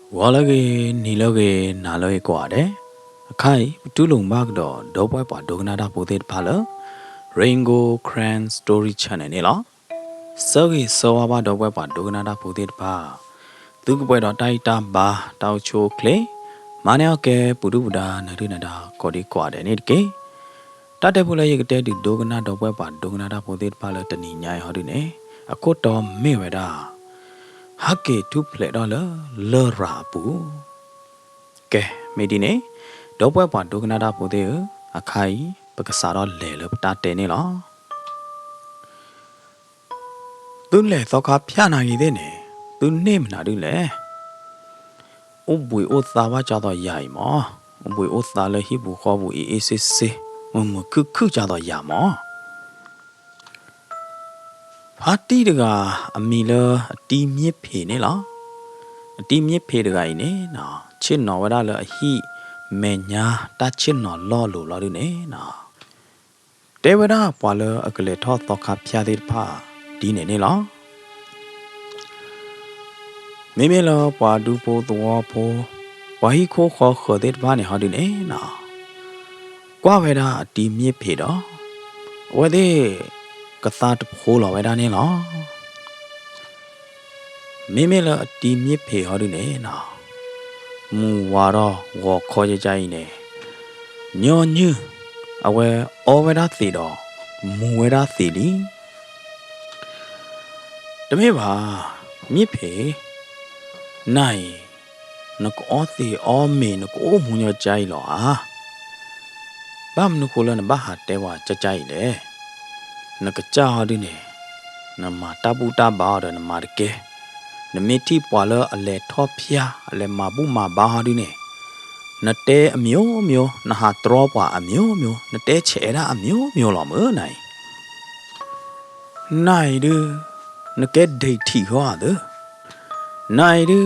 ဂီၤလၢအဂ့ၤ, နံၤလၢအဂ့ၤ, နၤလၢအဂ့ၤကိးဂၤဒဲး, အခါအံၤ ပတူၢ်လိာ်မုာ်ဘၣ်ကဒီး ဒီပုၢ်ဝဲၢ်ပှၤဒိကနၣ်တၢ်ဖိသ့ၣ်တဖၣ်လၢ Rain Gold Karen Story Channel န့ၣ်လီၤ. ဆၢဂ့ၤဆၢဝါဘၣ်ဒီပုၢ်ဝဲၢ်ပှၤဒိကနၣ်တၢ်ဖိသ့ၣ်တဖၣ်, သုကပှဲၤဒီးတၢ်အံၣ်တၢ်ဘါ တၢ်အိၣ်ဆူၣ်အိၣ်ချ့, မၤန့ၢ်အီၣ်ကဲ ပူၤဒုၣ်ပူၤဒါ နၢၤဒုၣ်နၢၤဒါ ကိးဒံကိးဂၤဒဲးန့ၣ်တက့ၢ်. တၢ်တဲဖိလၢယကတဲဒုးဒိကနၣ်ဒီပုၢ်ဝဲၢ်ပှၤဒိကနၣ်တၢ်ဖိသ့ၣ်တဖၣ်လၢတနံၤညါအံၤဟီဒုန့ၣ်, အခိၣ်တီမ့ၢ်ဝဲဒၣ် ဟးက့ၤထူၣ်ဖျဲးထီၣ်လၢ လရာ်အပူၤ. ကဲ, မ့ၢ်ဒ်န့ၣ်, ဒီပုၢ်ဝဲၢ်ပှၤဒိကနၣ်တၢ်ဖိသ့ၣ်ဧၢ, အခါအံၤ ပကစးထီၣ်လဲၤလၢပတၢ်တဲန့ၣ်လီၤ. သုလဲၤသီခါဖၠၣ်နၤဂ့ၤသ့ၣ်န့ၣ်, သုန့ၢ်မနုၤဒုလဲၣ်. အိၣ်ဘှံးအိၣ်သါဘၣ်ကၢ်သိးယၤအံၤမး, အိၣ်ဘှံးအိၣ်သါလၢဟံၣ်ပူၤဃီပူၤအ့ၣ်အ့ၣ်စ့စ့, မုာ်မုာ်ခုၣ်ခုၣ်ကၢ်သိးယၤမး. ဖါတံၢ်တဂၤ အမံၤလၢအတံၤမ့ၢ်ဖ့းန့ၣ်လီၤ. အတံၤမ့ၢ်ဖ့းတဂၤအံၤန့ၣ်, ဆ့ၣ်နီၤဝဲဒၣ်လၢအဟံၣ်မဲာ်ညါတၢ်ဆ့ၣ်နီၤလီၢ်လိၤလီၤဒုန့ၣ်, တဲဝဲဒၣ်ပှၤလၢအကလဲၤထီၣ်သီခါဖၠၣ်သ့ၣ်တဖၣ်ဒ်န့ၣ်န့ၣ်လီၤ. မ့မ့ၢ်လၢပှၤဒူဖိသဝီဖိ, ပှၤဟံၣ်ခိၣ်ဃီဃၢၤသ့ၣ်တဖၣ်န့ၣ်ဟီဒုန့ၣ်, ကွၢ်ဝဲဒၣ်အတံၤမ့ၢ်ဖ့းဒီး, အဝဲသ့ၣ်ကသါတဖိလီၤဝဲဒၣ်န့ၣ်လီၤ. မ့မ့ၢ်လၢအတံၤမ့ၢ်ဖ့းဟီဒုန့ၣ်, မူၤဝါထီၣ်ဂီၤခီကကါအံၤန့ၣ်, ညီနုၢ်အဝဲအီဝဲဒၣ်သံးဒီး မူၤဝဲဒၣ်သံးလံ. တမ့ၢ်ဘၣ်, မ့ၢ်ဖ့း, နၤအံၤ, နကအီသံးအီမ့ၤ နကအိၣ်မူညီကါအံၤလီၤဧါ. ဘၣ်မနုၤဃိလၢနဘၣ်ဟးတဲပှၤကကါအံၤလဲၣ်. နကစၢ်ဟီဒုန့ၣ်, နမၤတၢ်ဘူၣ်တၢ်ဘါအီၤဒီးနမၤတကဲ, နမ့ၢ်ထံၣ်ပှၤလၢအလဲၤထီၣ်ဖၠၣ် အလဲၤမၤဘူၣ်မၤဘါဟီဒုန့ၣ်, နတဲအမျိုးမျိုး, နဟးတြီပှၤအမျိုးမျိုး, နတဲဆဲးဒၣ်အမျိုးမျိုးလီၤမ့ၢ်နၤအံၤ. နၤအံၤဒု, နကဲဒိးထံၣ်ဃီဧါသၢ, နၤအံၤဒု,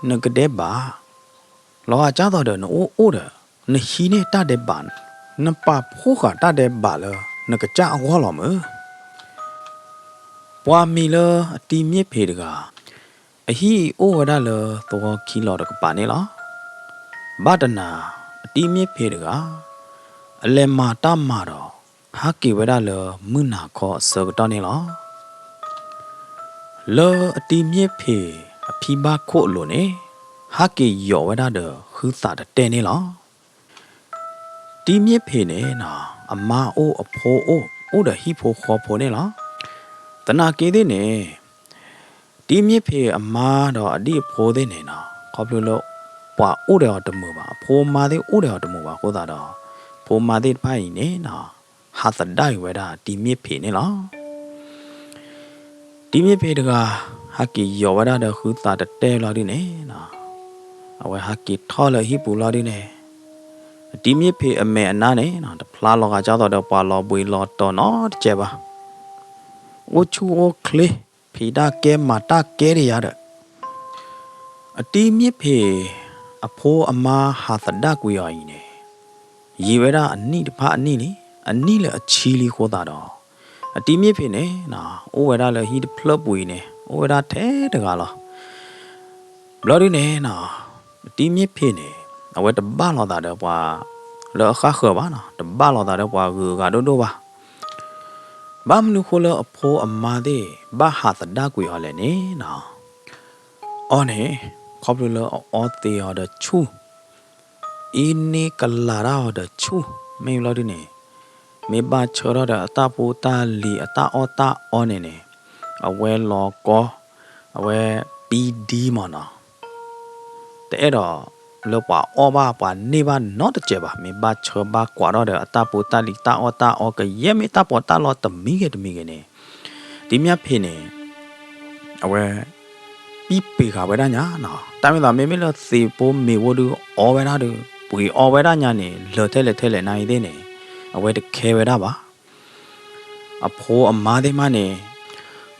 နကဒဲးဘး, လီၤဂာ်ကၢ်သိးဒီးနအိၣ်အိၣ်ဒီး, နဟံးန့ၢ်တၢ်ဒဲးဘး, နပာ်ဖှိၣ်ဃာ်တၢ်ဒဲးဘးလၢ နကစၢ်အဂီၢ်လီၤမ့ၢ်. ပှၤမံၤလၢအတံၤမ့ၢ်ဖ့းတဂၤ, အဟံၣ်အံၤအိၣ်ဝဲဒၣ်လၢသဝီခံလီၤတကပၤန့ၣ်လီၤ. ဘၣ်တနၤ, အတံၤမ့ၢ်ဖ့းတဂၤ, အလဲၤမၤတၢ်မၤဒီး, ဟးက့ၤဝဲဒၣ်လၢမုၢ်နၤခီအဆၢကတီၢ်န့ၣ်လီၤ. လၢအတံၤမ့ၢ်ဖ့းအဖံဘၣ်ခိၣ်အလိၤန့ၣ်, ဟးက့ၤယိးဝဲဒၣ်ဒီးဃုသးတတဲန့ၣ်လီၤ. တံၤမ့ၢ်ဖ့းန့ၣ်, အမါအိၣ်အဖိအိၣ်, အိၣ်ဒီးဟံၣ်ဖိဃီဖိန့ၣ်လီၤ. သနာ်က့သ့ၣ်န့ၣ်, တံၤမ့ၢ်ဖ့းအမါဒီးအဒံၣ်အဖိသ့ၣ်န့ၣ်, ခီဖျိလၢပှၤအိၣ်ဒီးအီၤတမုာ်ဘၣ်, အဖိအမါသ့ၣ်အိၣ်ဒီးအီၤတမုာ်ဘၣ်အဃိသတးဒီး, ဖိမါသ့ၣ်တဖၣ်အံၤန့ၣ်, ဟးသဒၣ်က့ၤဝဲဒၣ်တံၤမ့ၢ်ဖ့းန့ၣ်လီၤ. တံၤမ့ၢ်ဖ့းတဂၤ, ဟးက့ၤယိးဝဲဒၣ်ဒီးဃုသးတတဲလီၤဒုန့ၣ်, အဝဲဟးက့ၤထီၣ်လၢဟံၣ်ပူၤလီၤဒုန့ၣ်, အတံၤမ့ၢ်ဖ့းအမဲာ်အနါန့ၣ်, တဖျါလီၤဂာ်ကၢ်သိးဒီးပှၤလီၤဘှံးလီၤတီၤနီတစဲးဘၣ်. အိၣ်ဆူၣ်အိၣ်ချ့, ဖံးတၢ်ကဲမၤတၢ်ကဲတယါဒီး, အတံၤမ့ၢ်ဖ့းအဖိအမါဟးသဒၣ်ကွံာ်အီၤအံၤန့ၣ်, ယံာ်ဝဲဒၣ်အနံၣ်တဖၣ်အနံၣ်လံ, အနံၣ်လၢအဆံလံအဃိသတးဒီး, အတံၤမ့ၢ်ဖ့းန့ၣ်, အိၣ်ဝဲဒၣ်လၢဟံၣ်တဖျၢၣ်ပူၤအံၤန့ၣ်, အိၣ်ဝဲဒၣ်ထဲတဂၤလီၤ. ဘျီဒုန့ၣ်, အတံၤမ့ၢ်ဖ့းန့ၣ်, အဝဲတဘၣ်လိာ်သးဒီးပှၤလၢအဃၣ်ဃၢၤဘၣ်နီၤ, တဘၣ်လိာ်သးဒီးပှၤဂုၤအဂၤဒိၣ်ဒိၣ်ဘၣ်. ဘၣ်မနုၤဃိလၢအဖိအမါသ့ၣ် ဘၣ်ဟးသဒၣ်ကွံာ်အီၤလဲၣ်န့ၣ်, အီၤန့ၣ်, ခီဖျိလၢအအီသံးအီၤဒီးဆူၣ်, အ့န့ၢ်ကလၤတၢ်အီၤဒီးဆူၣ်, မ့ၢ်ဘျီဒုန့ၣ်, မ့ၢ်ဘၣ်ဆၢထီၣ်ဒီးအတၢ်ဖိတၢ်လံၤအတၢ်အီၣ်တၢ်အီန့ၣ်န့ၣ်, အဝဲလီၤကီ, အဝဲပံဒံမၢ်နီၤ. တအဲၣ်ဒိးလၢပှၤအီၣ်ဘၣ်ပှၤန့ၢ်ဘၣ်နီတစဲးဘၣ်, မ့ၢ်ဘၣ်ဆၢဘၣ်ကွၢ်ထီၣ်ဒီးအတၢ်ဖိတၢ်လံၤတၢ်အီၣ်တၢ်အီကယဲၢ်မ့ၢ်တၢ်ပီးတၢ်လီတမံၤဂ့ၤတမံၤဂ့ၤန့ၣ်, တံၤမ့ၢ်ဖ့းန့ၣ်, အဝဲ ပံပ့ၤဃာ်ဝဲဒၣ်ညါနီၤ, တၢ်မ့ၢ်သးမ့မ့ၢ်လၢသံးဖိမ့ၤဖိဒုးအီဝဲဒၣ်ဒီး ပှ့ၤအီဝဲဒၣ်ညါန့ၣ် လၢာ်ထဲလဲၣ်ထဲလဲၣ်နၤအံၤသ့ၣ်န့ၣ်, အဝဲတခဲဝဲဒၣ်ဘၣ်. အဖိအမါသ့ၣ်မးန့ၣ်,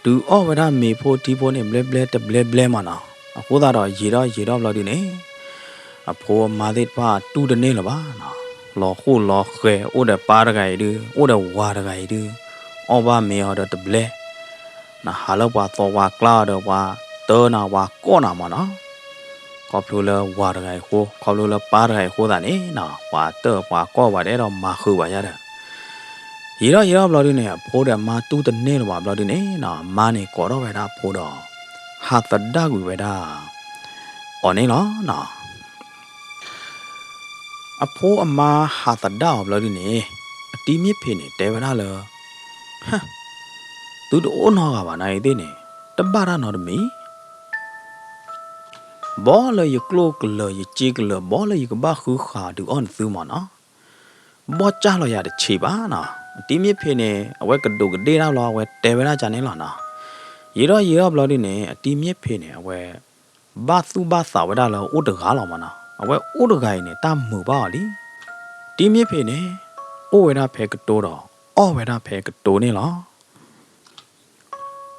ဒုးအီၣ်ဝဲဒၣ်မ့ၤဖိထံဖိန့ၣ် ဘျဲဘျဲတဘျဲဘျဲမၢ်နီၤ, အဃိသတးဒီးယံာ်ထီၣ်ယံာ်ထီၣ်ဘျီဒုန့ၣ်, အဖိအမါသ့ၣ်တဖၣ်တူၢ်တန့ၢ်လၢၤဘၣ်နီၤ, လီၤဃိၣ်လီၤဃဲၤ အိၣ်ဒီးပၢ်တဂၤအံၤဒုး အိၣ်ဒီးဝၤတဂၤအံၤဒုး, အီၣ်ဘၣ်မ့ၤအီၤဒီးတဘျဲ နဟးလၢပှၤသီပှၤကျါအီၤဒီးပှၤတၢနၤပှၤကိးနၤမၢ်နီၤ. ခီဖျိလၢဝၤတဂၤအံၤအဃိ, ခီဖျိလၢပၢ်တဂၤအံၤအဃိသတးန့ၣ်နီၤ, ပှၤတၢၣ်ပှၤကီၢ်ပှၤတအဲၣ်ဒိးမၤဃုာ်ဘၣ်ယါဒီး, ယံာ်ထီၣ်ယံာ်ထီၣ်ဘျီဒုန့ၣ် အဖိဒီးအမါတူၢ်တန့ၢ်လၢၤဘၣ်ဘျီဒုန့ၣ်နီၤ, အမါန့ၣ်ကိးထီၣ်ဝဲဒၣ်အဖိဒီး ဟးသဒၣ်ကွံာ်ဝဲဒၣ်အီၤန့ၣ်လီၤနီၤ. အဖိအမါဟးသဒၣ်အီၤဘျီဒုန့ၣ်, အတံၤမ့ၢ်ဖံးန့ၣ် တဲဝဲဒၣ်လၢ, သုတအိၣ်နီတဂၤဘၣ်နၤအံၤသ့ၣ်န့ၣ်, တဘၣ်တၢ်နီတမံၤ ဘီလၢယကျိၣ်ကလၢာ်ယစ့ကလၢာ် ဘီလၢယကဘၣ်ဃုဃာ်ဒုးအီၣ်နသုမ့ၢ်နီၤ, ဘီၣ်ကၢ်လီၤယၤတဆံးဘၣ်နီၤ. အတံၤမ့ၢ်ဖံးန့ၣ် အဝဲကဒူးကဒ့ၣ်တၢ်ဘျီ အဝဲတဲဝဲဒၣ်ကန့ၣ်လီၤနီၤ. ယံာ်ထီၣ်ယံာ်ထီၣ်ဘျီဒုန့ၣ် အတံၤမ့ၢ်ဖံးန့ၣ် အဝဲ ဘၣ်သူၣ်ဘၣ်သးဝဲဒၣ်လၢအအိၣ်တဂၤလီၤမ့ၢ်နီၤ, အဝဲအိၣ်တဂၤအံၤန့ၣ် တၢ်မုာ်ဘၣ်အီၤလံ. တံၤမ့ၢ်ဖံးန့ၣ် အိၣ်ဝဲဒၣ်ဖဲကတိၤဒီး အီၣ်ဝဲဒၣ်ဖဲကတိၤန့ၣ်လီၤ.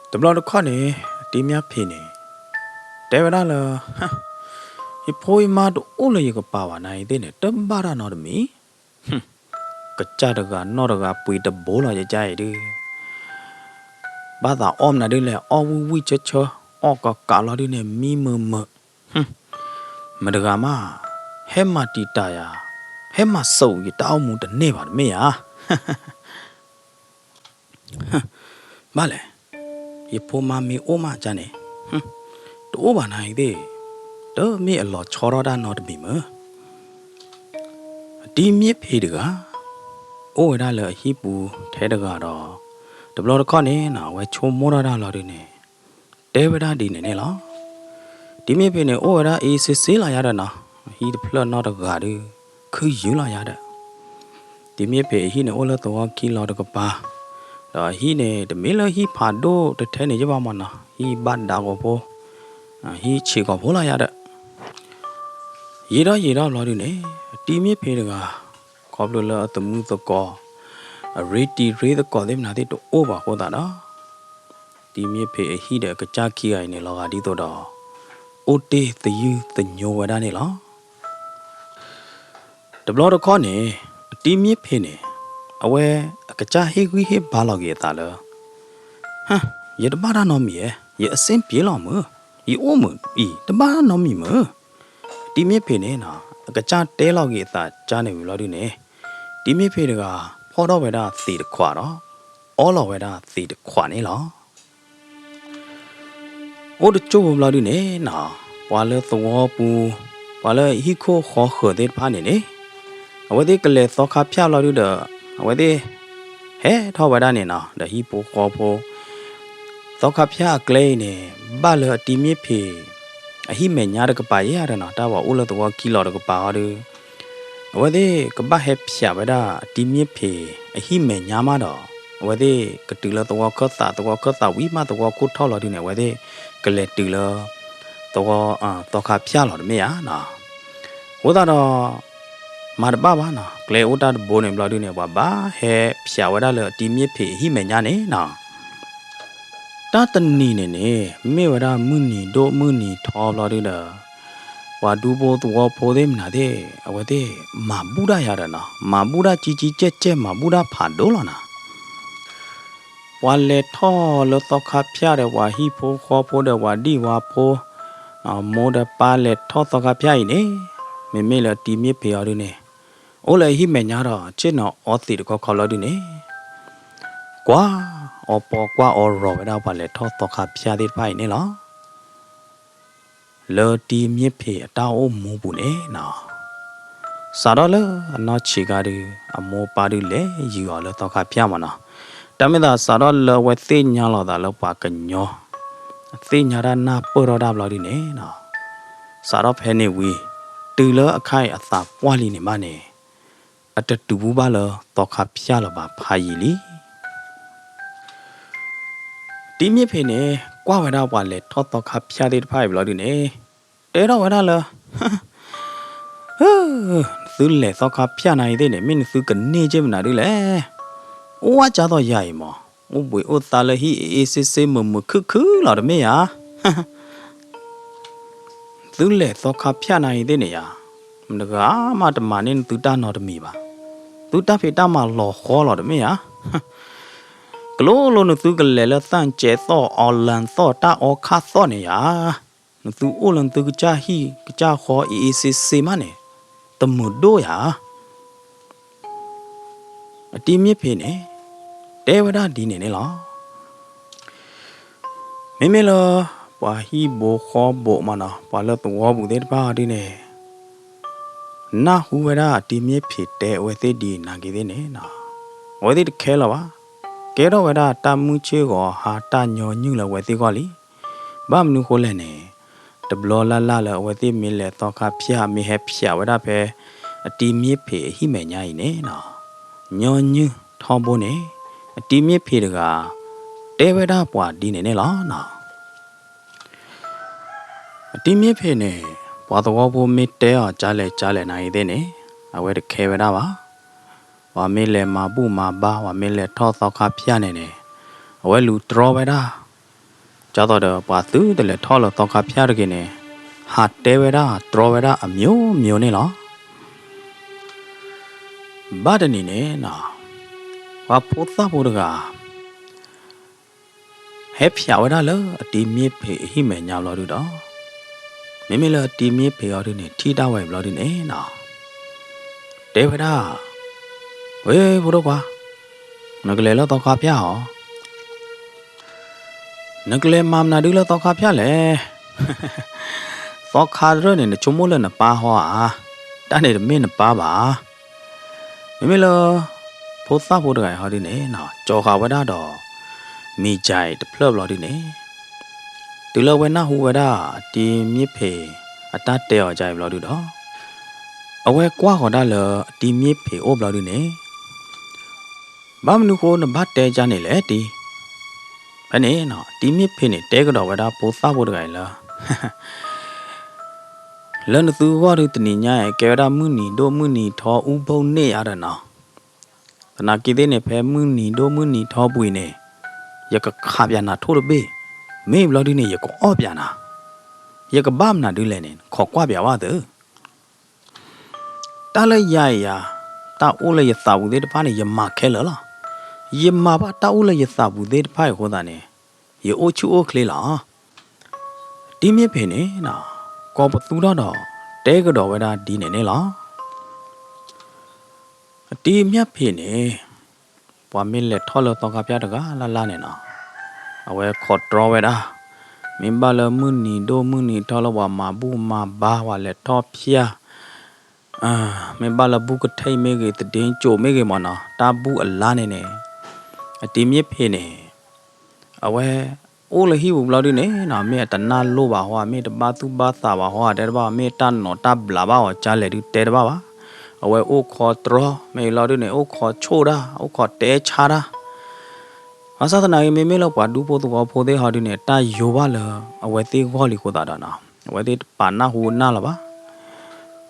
တဘျီတခီၣ်န့ၣ် အတံၤမ့ၢ်ဖံးန့ၣ် တဲဝဲဒၣ်လၢ, ယဖိယမါတအိၣ်လၢယကပၤဘၣ်နၤအံၤသ့ၣ်န့ၣ် တဘၣ်တၢ်နီတမံၤ, ကစၢ်တဂၤနီၢ်တဂၤပှ့ၤတဘိလီၤယကအံၤဒုး, ဘၣ်သးအီၣ်မနုၤဒုးလဲၣ် အီၣ်ဝံၣ်ဝံၣ်ဆၢဆၢ, အီၣ်ကးကးလီၤဒုးန့ၣ် မံမုာ်မုာ်, မတၤတဂၤမး ဟဲမၤတံာ်တာ်ယၤ, ဟဲမၤစိာ်ယတၢ်အိၣ်မူတန့ၢ်ဘၣ်တမ့ၢ်ဧါ. ဘၣ်လဲၣ်, ယဖိမါမ့ၢ်အိၣ်မးကန့ၣ်, တအိၣ်ဘၣ်နၤအံၤသ့ၣ်, တမ့ၢ်အလီၤဆီထီၣ်တၢ်နီတမံၤမ့ၢ်. အတံၤမ့ၢ်ဖံးတဂၤ အိၣ်ဝဲဒၣ်လၢအဟံၣ်ပူၤထဲတဂၤဒီး, တဘျီတခီၣ်န့ၣ်နီၤ အဝဲဆိကမိၣ်ထီၣ်တၢ်လီၤဒုးန့ၣ် တဲဝဲဒၣ်ဒ်န့ၣ်န့ၣ်လီၤ. တံၤမ့ၢ်ဖံးန့ၣ် အိၣ်ဝဲဒၣ်အ့စ့စ့လီၤယၤဒီးနီၤ, အဟံၣ်တဖျၢၣ်နီတဂၤဒုး ခုယုၢ်လီၤယၤဒီး, တံၤမ့ၢ်ဖံးအဟံၣ်န့ၣ် အိၣ်လၢသဝီခံလီၤတကပၤ, ဒီးအဟံၣ်န့ၣ် တမ့ၢ်လၢဟံၣ်ဖးဒိၣ်တထဲန့ၣ်ယဘၣ်မ့ၢ်နီၤ, ဟံၣ်ဘၣ်ဒးကီၢ်ဖိ, ဟံၣ်ဆံးကီၢ်ဖိလီၤယၤဒီး ယံာ်ထီၣ်ယံာ်ထီၣ်ဘျီဒုးန့ၣ် အတံၤမ့ၢ်ဖံးတဂၤ ခီဖျိလၢအသမုၢ်သကိး အရ့တံၤရ့သကိးသ့ၣ်မနုၤသ့ၣ်တအိၣ်ဘၣ်အဃိသတးဒီး တံၤမ့ၢ်ဖံးအဟံၣ်ဒီးအကစၢ်ခံဂၤအံၤန့ၣ် လီၤဂာ်ဒ်သိးဒီး အိၣ်တ့ၢ်သယုၢ်သညိဝဲဒၣ်န့ၣ်လီၤ. တဘျီတခီၣ်န့ၣ် အတံၤမ့ၢ်ဖံးန့ၣ် အဝဲအကစၢ်ဟ့ၣ်ဂံၢ်ဟ့ၣ်ဘါလီၤက့ၤအသးလၢ ဟါ, ယတဘၣ်တၢ်နီတမံၤဧါ, ယအဆင်ပြေလီၤမုၢ်, ယအိၣ်မုၢ်အံၤ တဘၣ်နီတမံၤမုၢ်. တံၤမ့ၢ်ဖံးန့ၣ်နီၤ အကစၢ်တဲလီၤက့ၤအသးကန့ၣ်ဝံၤလီၤဒုးန့ၣ် တံၤမ့ၢ်ဖံးတဂၤ ဖီၣ်ထီၣ်ဝဲဒၣ်သံးတခွးဒီး အီလီၤဝဲဒၣ်သံးတခွးန့ၣ်လီၤ. အိၣ်တကၠိၢ်ဖိဘျီဒုးန့ၣ်နီၤ ပှၤလၢသဝီပူၤ ပှၤလၢဟံၣ်ခိၣ်ဃီဃၢၤသ့ၣ်တဖၣ်န့ၣ်န့ၣ် အဝဲသ့ၣ်ကလဲၤသီခါဖၠၣ်ဘျီဒုးဒီး အဝဲသ့ၣ် ဟဲထီၣ်ဝဲဒၣ်န့ၣ်နီၤ ဒီးဟံၣ်ဖိဃီဖိ သီခါဖၠၣ်အကျဲအံၤန့ၣ် ဘၣ်လၢအတံၤမ့ၢ်ဖံး အဟံၣ်မဲာ်ညါတကပၤယဲဒီးနီၤ တၢ်ပှၤအိၣ်လၢသဝီခံလီၤတကပၤအီၤဒီး အဝဲသ့ၣ်ကဘၣ်ဟဲဖၠးဝဲဒၣ်အတံၤမ့ၢ်ဖံးအဟံၣ်မဲာ်ညါမးဒီး အဝဲသ့ၣ်ကတုၤလၢသဝီခၢၣ်သး သဝီခၢၣ်သးဝံၤမးသဝီခိၣ်ထီၣ်လီၤဒုးန့ၣ် အဝဲသ့ၣ်ကလဲၤတုၤလၢ သဝီ သီခါဖၠၣ်လီၤတမ့ၢ်ဧါနီၤ. အဃိသတးဒီး မၤတဘၣ်ဘၣ်နီၤ ကျဲအိၣ်တၢ်တဘိန့ၣ်ဘျီဒုးန့ၣ် ပှၤဘၣ်ဟဲဖၠးဝဲဒၣ်လၢအတံၤမ့ၢ်ဖံးအဟံၣ်မဲာ်ညါန့ၣ်နီၤ. တၢ်တနံၤန့ၣ်န့ၣ် မ့ၢ်ဝဲဒၣ်မုၢ်နံၤဒိၣ်မုၢ်နံၤထီဘျီဒုးဒီး ပှၤဒူဖိသဝီဖိသ့ၣ်မနုၤသ့ၣ် အဝဲသ့ၣ်မၤဘူၣ်တၢ်ယၤဒီးနီၤ မၤဘူၣ်တၢ်ကံကံကဲကဲ မၤဘူၣ်တၢ်ဖးဒိၣ်လီၤနီၤ. ပှၤလဲၤထီၣ်လၢသီခါဖၠၣ်ဒီးပှၤဟံၣ်ဖိဃီဖိဒီးပှၤဒံၣ်ဝါဖိ မိၢ်ဒီးပၢ်လဲၤထီၣ်သီခါဖၠၣ်အံၤန့ၣ် မ့မ့ၢ်လၢတံၤမ့ၢ်ဖံးအီၤဒုးန့ၣ် အိၣ်လၢအဟံၣ်မဲာ်ညါဒီး ဆ့ၣ်နီၤအီသံးတခီခီလီၤဒုးန့ၣ် ကွၢ်အီၤပီၤကွၢ်အီၤရီၤဝဲဒၣ်ပှၤလဲၤထီၣ်သီခါဖၠၣ်သ့ၣ်တဖၣ်အံၤန့ၣ်လီၤ. လၢတံၤမ့ၢ်ဖံးအတၢ်အိၣ်မူပူၤန့ၣ်နီၤ စးထီၣ်လၢအနီၢ်ဆံးခါဒုး အမိၢ်ပၢ်ဒုးလဲၤယုာ်အီၤလၢသီခါဖၠၣ်မးနီၤ. တၢ်မ့ၢ်သးစးထီၣ်လၢအဝဲသ့ၣ်ညါလီၤသးလၢပှၤကညီ အသ့ၣ်ညါတၢ်နၢ်ပၢၢ်ထီၣ်တၢ်ဘျီဒုးန့ၣ်နီၤ စးထီၣ်ဖဲန့ၣ်ဝံၤ တုၤလၢအခါအံၤအသးပှၢ်လံန့ၣ်ဘၣ်န့ၣ် အတတုၤဘူၣ်ဘၣ်လၢသီခါဖၠၣ်လၢၤဘၣ်ဖးယံာ်လံ. တံၤမ့ၢ်ဖံးန့ၣ် ကွၢ်ဝဲဒၣ်ပှၤလဲၤထီၣ်သီခါဖၠၣ်သ့ၣ်တဖၣ်အံၤဘျီဒုးန့ၣ် တဲထီၣ်ဝဲဒၣ်လၢ သုလဲၤသီခါဖၠၣ်နၤအံၤသ့ၣ်န့ၣ် မ့ၢ်နသုကန့ၢ်က့ၤမနုၤဒုးလဲၣ်. အိၣ်ဝဲကၢ်သိးယၤအံၤမး အိၣ်ဘှံးအိၣ်သါလၢဟံၣ်အ့ၣ်အ့ၣ်စ့စ့မုာ်မုာ်ခုၣ်ခုၣ်လီၤတမ့ၢ်ဧါ. သုလဲၤသီခါဖၠၣ်နၤအံၤသ့ၣ်န့ၣ်ယၤ မတၤတဂၤမးတမၤန့ၢ်နသုတၢ်နီတမံၤဘၣ်. သုတၢ်ဖံးတၢ်မၤလီၤဃီလီၤတမ့ၢ်ဧါ. ကလိလိနသုကလဲၤလၢသၣ်ကဲးသီၣ် အီလၣ်သီၣ် တၢ်အီခၣ်သီၣ်န့ၣ်ယၤ နသုအိၣ်လၢနသုကစၢ်ဟံၣ်ကစၢ်ဃီအ့ၣ်အ့ၣ်စ့စ့မးန့ၣ် တမုာ်ဒိၣ်ယၤဧါ. အတံၤမ့ၢ်ဖံးန့ၣ် တဲဝဲဒၣ်ဒ်န့ၣ်န့ၣ်လီၤ. မ့မ့ၢ်လၢ ပှၤဟံၣ်ဘိဃီဘိမးနီၤ ပှၤလၢသဝီပူၤသ့ၣ်တဖၣ်အီၤဒ်န့ၣ် နၢ်ဟူဝဲဒၣ်အတံၤမ့ၢ်ဖံးတဲအဝဲသ့ၣ်ဒ်နာ်က့သ့ၣ်န့ၣ်နီၤ အဝဲသ့ၣ်တခဲလၢာ်ဘၣ်. ကဲထီၣ်ဝဲဒၣ်တၢ်မုၢ်ဆ့ၣ်ဂီၤဟါတၢ်ညီနုၢ်လၢအဝဲသ့ၣ်ဂီၢ်လံ. ဘၣ်မနုၤဃိလဲၣ်န့ၣ် တဘျီလၢ်လၢ်လၢအဝဲသ့ၣ်မ့ၢ်လဲၤသီခါဖၠၣ် မ့ၢ်ဟဲဖၠးဝဲဒၣ်ဖဲ အတံၤမ့ၢ်ဖံးအဟံၣ်မဲာ်ညါအံၤန့ၣ်နီၤ ညီနုၢ်ထီဘိန့ၣ် အတံၤမ့ၢ်ဖံးတဂၤ တဲဝဲဒၣ်ပှၤဒ်န့ၣ်န့ၣ်လီၤနီၤ. အတံၤမ့ၢ်ဖံးန့ၣ် ပှၤသဝီဖိမ့ၢ်တဲအီၤကၢလဲၣ်ကၢလဲၣ်နာ်အံၤသ့ၣ်န့ၣ် အဝဲတခဲဝဲဒၣ်ဘၣ်. ပှၤမ့ၢ်လဲၤမၤဘူၣ်မၤဘါ ပှၤမ့ၢ်လဲၤထီၣ်သီခါဖၠၣ်န့ၣ်န့ၣ် အဝဲလူၤတြီဝဲဒၣ် ကၢ်သိးဒီး ပှၤသုတလဲၤထီၣ်လၢသီခါဖၠၣ်တဂ့ၤန့ၣ် ဟးတဲဝဲဒၣ်တြီဝဲဒၣ်အမျိုးမျိုးန့ၣ်လီၤ. ဘၣ်တနံၤန့ၣ်နီၤ ပှၤဖိသၣ်ဖိတဂၤ ဟဲဖၠးဝဲဒၣ်လၢအတံၤမ့ၢ်ဖံးအဟံၣ်မဲာ်ညါဘျီဒုဒီး မ့မ့ၢ်လၢအတံၤမ့ၢ်ဖံးအီၤဒုန့ၣ် ထံၣ်တၢ်ဝဲဘျီဒုန့ၣ်နီၤ တဲဝဲဒၣ်, ဝ့ၢ်ဖိဒိၣ်ခွါ, နကလဲၤလၢသီခါဖၠၣ်ဧါ. နကလဲၤမၤမနုၤဒုလၢသီခါဖၠၣ်လဲၣ်. သီခါတရၢၢ်န့ၣ် နဆိကမိၣ်လၢနပၢ်ဟီဧါ. တၢ်န့ၣ်တမ့ၢ်နပၢ်ဘၣ်. မ့မ့ၢ်လၢ ဖိသၣ်ဖိတဂၤအံၤဟီဒုန့ၣ် ကၠီၤဃာ်ဝဲဒၣ်ဒီး မ့ၤကၠဲးတဖျၢၣ်ဘျီဒုန့ၣ် တုၤလၢအဝဲနၢ်ဟူဝဲဒၣ်အတံၤမ့ၢ်ဖံးအတၢ်တဲအီၤကၠဲးအံၤဘျီဒုဒီး အဝဲကွၢ်ဃီၤဒၣ်လၢအတံၤမ့ၢ်ဖံးအိၣ်ဘျီဒုန့ၣ် ဘၣ်မနုၤဃိနဘၣ်တဲကၠဲးန့ၣ်လဲၣ်တံၤ. ဖဲန့ၣ် အတံၤမ့ၢ်ဖံးန့ၣ် တဲကဒီးဝဲဒၣ်ဖိသၣ်ဖိတဂၤအံၤလၢ လၢနသုဂီၢ်ဒုတနံၤညါအံၤ ကဲဝဲဒၣ်မုၢ်နံၤဒိၣ်မုၢ်နံၤထီအူဘိၣ်န့ၢ်ဧါဒီးနီၤ. သနာ်က့သ့ၣ်န့ၣ် ဖဲမုၢ်နံၤဒိၣ်မုၢ်နံၤထီပူၤအံၤန့ၣ် ယကခးပၠးနၤထိၣ်တဘ့ၣ်, မ့ၢ်ဘျီဒုန့ၣ် ယကအီၣ်ပၠးနၤ, ယကဘၣ်မနုၤဒုလဲၣ်န့ၣ် ခိးကွၢ်ပၠးဝဲသု. တၢ်လၢယၤအံၤယၤ, တၢ်အိၣ်လၢယသးပူၤသ့ၣ်တဖၣ်န့ၣ် ယမၤခဲလၢာ်လီၤ. ယမၤဘၣ်တၢ်အိၣ်လၢယသးပူၤသ့ၣ်တဖၣ်အံၤအဃိသတးန့ၣ် ယအိၣ်ဆူၣ်အိၣ်ချ့လီၤ. တံၤမ့ၢ်ဖံးန့ၣ် ကိးပသူထီၣ်ဒီး တဲကဒီးဝဲဒၣ်ဒ်န့ၣ်န့ၣ်လီၤ. အတံၤမ့ၢ်ဖံးန့ၣ် ပှၤမ့ၢ်လဲၤထီၣ်လၢသီခါဖၠၣ်တဂၤလၢ်လၢ်န့ၣ်နီၤ, အဝဲခိးတြီဝဲဒၣ်, မ့ၢ်ဘၣ်လၢမုၢ်နံၤဒိၣ်မုၢ်နံၤထီလၢပှၤမၤဘူၣ်မၤဘါပှၤလဲၤထီၣ်ဖၠၣ်, မ့ၢ်ဘၣ်လၢဘူၣ်ကထံၣ်မ့ၢ်ဂ့ၤ သဒ့ကၠိမ့ၢ်ဂ့ၤမ့ၢ်နီၤ တၢ်ဘူၣ်အလါန့ၣ်န့ၣ်, အတံၤမ့ၢ်ဖံးန့ၣ် အဝဲ အိၣ်လၢဟံၣ်ပူၤဘျီဒုန့ၣ်နီၤ မ့ၢ်အတနၢ်လိၣ်ဘၣ်ဟီဧါ မ့ၢ်တဘၣ်သူၣ်ဘၣ်သးဘၣ်ဟီဧါ တဲတဘၣ်, မ့ၢ်တၢ်နီၤတၢ်ဘျးဘၣ်အီၤကၠဲးလဲၣ်ဒုတဲတဘၣ်ဘၣ်. အဝဲအိၣ်ခိးတြီ မ့ၢ်လီၤဒုန့ၣ် အိၣ်ခိးဆိၣ်တၢ် အိၣ်ခိးတဲဆါတၢ်. ဘၣ်ဆၣ်သနာ်က့ မ့မ့ၢ်လၢပှၤဒူဖိသဝီဖိသ့ၣ်ဟီဒုန့ၣ် တၢ်ယိၤဘၣ်လၢအဝဲသ့ၣ်ဂီၢ်လံအဃိသတးဒီးနီၤ အဝဲသ့ၣ်တပာ်နၢ်ဟူနၢ်လၢၤဘၣ်.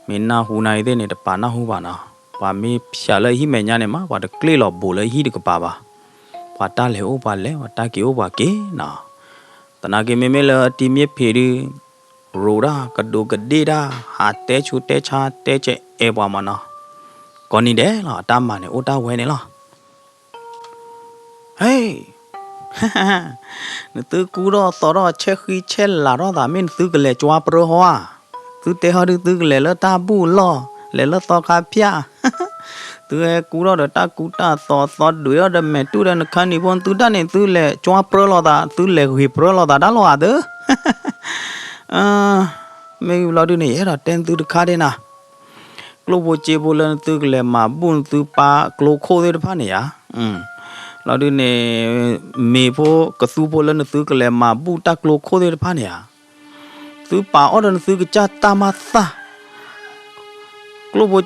မ့ၢ်နၢ်ဟူနၤအံၤသ့ၣ်န့ၣ် တပာ်နၢ်ဟူဘၣ်နီၤ. ပှၤမ့ၢ်ဖၠးလၢအဟံၣ်မဲာ်ညါန့ၣ်မး ပှၤတကျ့ၣ်လီၤဘူးလၢအဟံၣ်တကပၤဘၣ်. ပှၤတၢ်လဲၤအိၣ်ပှၤလဲၤ ပှၤတၢ်က့ၤအိၣ်ပှၤက့ၤနီၤ. သနာ်က့မ့မ့ၢ်လၢအတံၤမ့ၢ်ဖံးဒု ရိးတၢ်ကဒူးကဒ့ၣ်တၢ် ဟးတဲဆူတဲဆါတဲဆဲးအဲၣ်ပှၤမးနီၤ. ကိးနံၤဒဲးလီၤ အတၢ်မၤန့ၣ်အိၣ်တၢ်ဝဲန့ၣ်လီၤ. ဟဲ, နသုကူထီၣ်သီထီၣ်ဆဲးဃံဆဲးလၤထီၣ်သး မ့ၢ်နသုကလဲၤကွၢ်ပြၢဟီဧါ. သုတဲဟီဒု သုကလဲၤလၢတၢ်ဘူၣ်လီၢ် လဲၤလၢသီခါဖၠၣ် သုဟဲကူထီၣ်ဒီးတၢ်ကူတၢ်သီ သီဒွံးထီၣ်ဒီးမဲာ်တူၢ်ဒီးနခါနံၤဖိ သုတၢ်န့ၣ် သုလဲၤကွၢ်ပြၢလိာ်သး သုလဲၤဂ့ၤပြၢလိာ်သးတၢ်လီၤဧါသု. မ့ၢ်ဘျီဒုန့ၣ် ယအဲၣ်ဒိးတဲနသုတခါဒ့ၣ်နၤ ကျိၣ်ဖိစ့ဖိလၢနသုကလဲၤမၤဘူၣ်နသုပၢ်ကျိခိၣ်သ့ၣ်တဖၣ်န့ၣ်ဧါ. လီၤဒုန့ၣ် မ့ၤဖိကသူဖိလၢနသုကလဲၤမၤဘူၣ်တၢ်ကျိခိၣ်သ့ၣ်တဖၣ်န့ၣ်ဧါ. သုပာ်အီၣ်ဒီးနသုကစၢ်တၢ်မၤသၣ်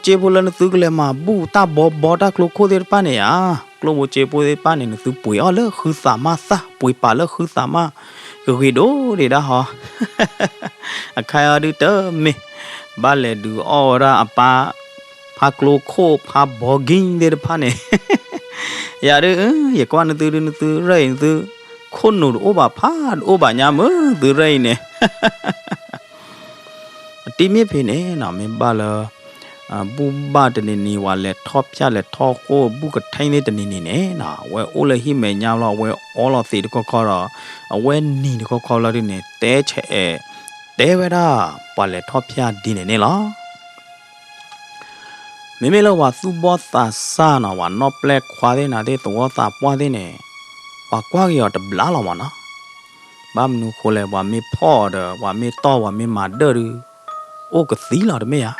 ကျိၣ်ဖိစ့ဖိလၢနသုကလဲၤမၤဘူၣ်တၢ်ဘီဘီတၢ်ကျိခိၣ်သ့ၣ်တဖၣ်န့ၣ်ဧါ. ကျိၣ်ဖိစ့ဖိသ့ၣ်တဖၣ်န့ၣ် နသုပှ့ၤအီၣ်လၢဃုသးမၤသၣ် ပှ့ၤပာ်လၢဃုသးမၤ ကဂ့ၤဒိၣ်ဒံးဒၣ်ဟီ အခါအံၤဒုတမ့ၢ် ဘၣ်လဲၤဒုးအီၣ်ဝဲဒၣ်အပၢ် ဖါကျိခိၣ်ဖါဘီကံသ့ၣ်တဖၣ်န့ၣ် ယၤဒု ယကွၢ်နသုဒု နသုရဲၣ်အံၤ နသုခိၣ်နူာ်တအိၣ်ဘၣ်ဖးတအိၣ်ဘၣ်ညါမုၢ် သုရဲၣ်အံၤန့ၣ် အတံၤမ့ၢ်ဖံးန့ၣ်နီၤ မ့ၢ်ဘၣ်လၢ ဘူၣ်ဘၣ်တနံၤနံၤ ဝဲလဲၤထီၣ်ဖၠၣ်လဲၤထီၣ်ဃိၣ် ဘူၣ်ကထံသ့ၣ်တနံၤနံၤန့ၣ်နီၤ အဝဲအိၣ်လၢဟံၣ်မဲာ်ညါဘျီ အဝဲအီလီၤသံးတခီခီဒီး အဝဲနံၤတခီခီဘျီဒုန့ၣ် တဲဆဲးအဲး တဲဝဲဒၣ်ပှၤလဲၤထီၣ်ဖၠၣ်ဒ်န့ၣ်န့ၣ်လီၤ. မ့မ့ၢ်လၢပှၤသူၣ်ဘီၣ်သးစၢ်နီၤ ပှၤနီၣ်ပျဲၢ်ခွါသ့ၣ်နၤသ့ၣ် သဝီသးပှၢ်သ့ၣ်န့ၣ် ပှၤကွၢ်က့ၤအီၤတဘျါလီၤမးနီၤ. ဘၣ်မနုၤဃိလဲၣ် ပှၤမ့ၢ်ဖီၣ်အီၤဒီး ပှၤမ့ၢ်တီၢ် ပှၤမ့ၢ်မၤဒၢၣ်ဒုး အိၣ်ကသံလီၤတမ့ၢ်ဧါ.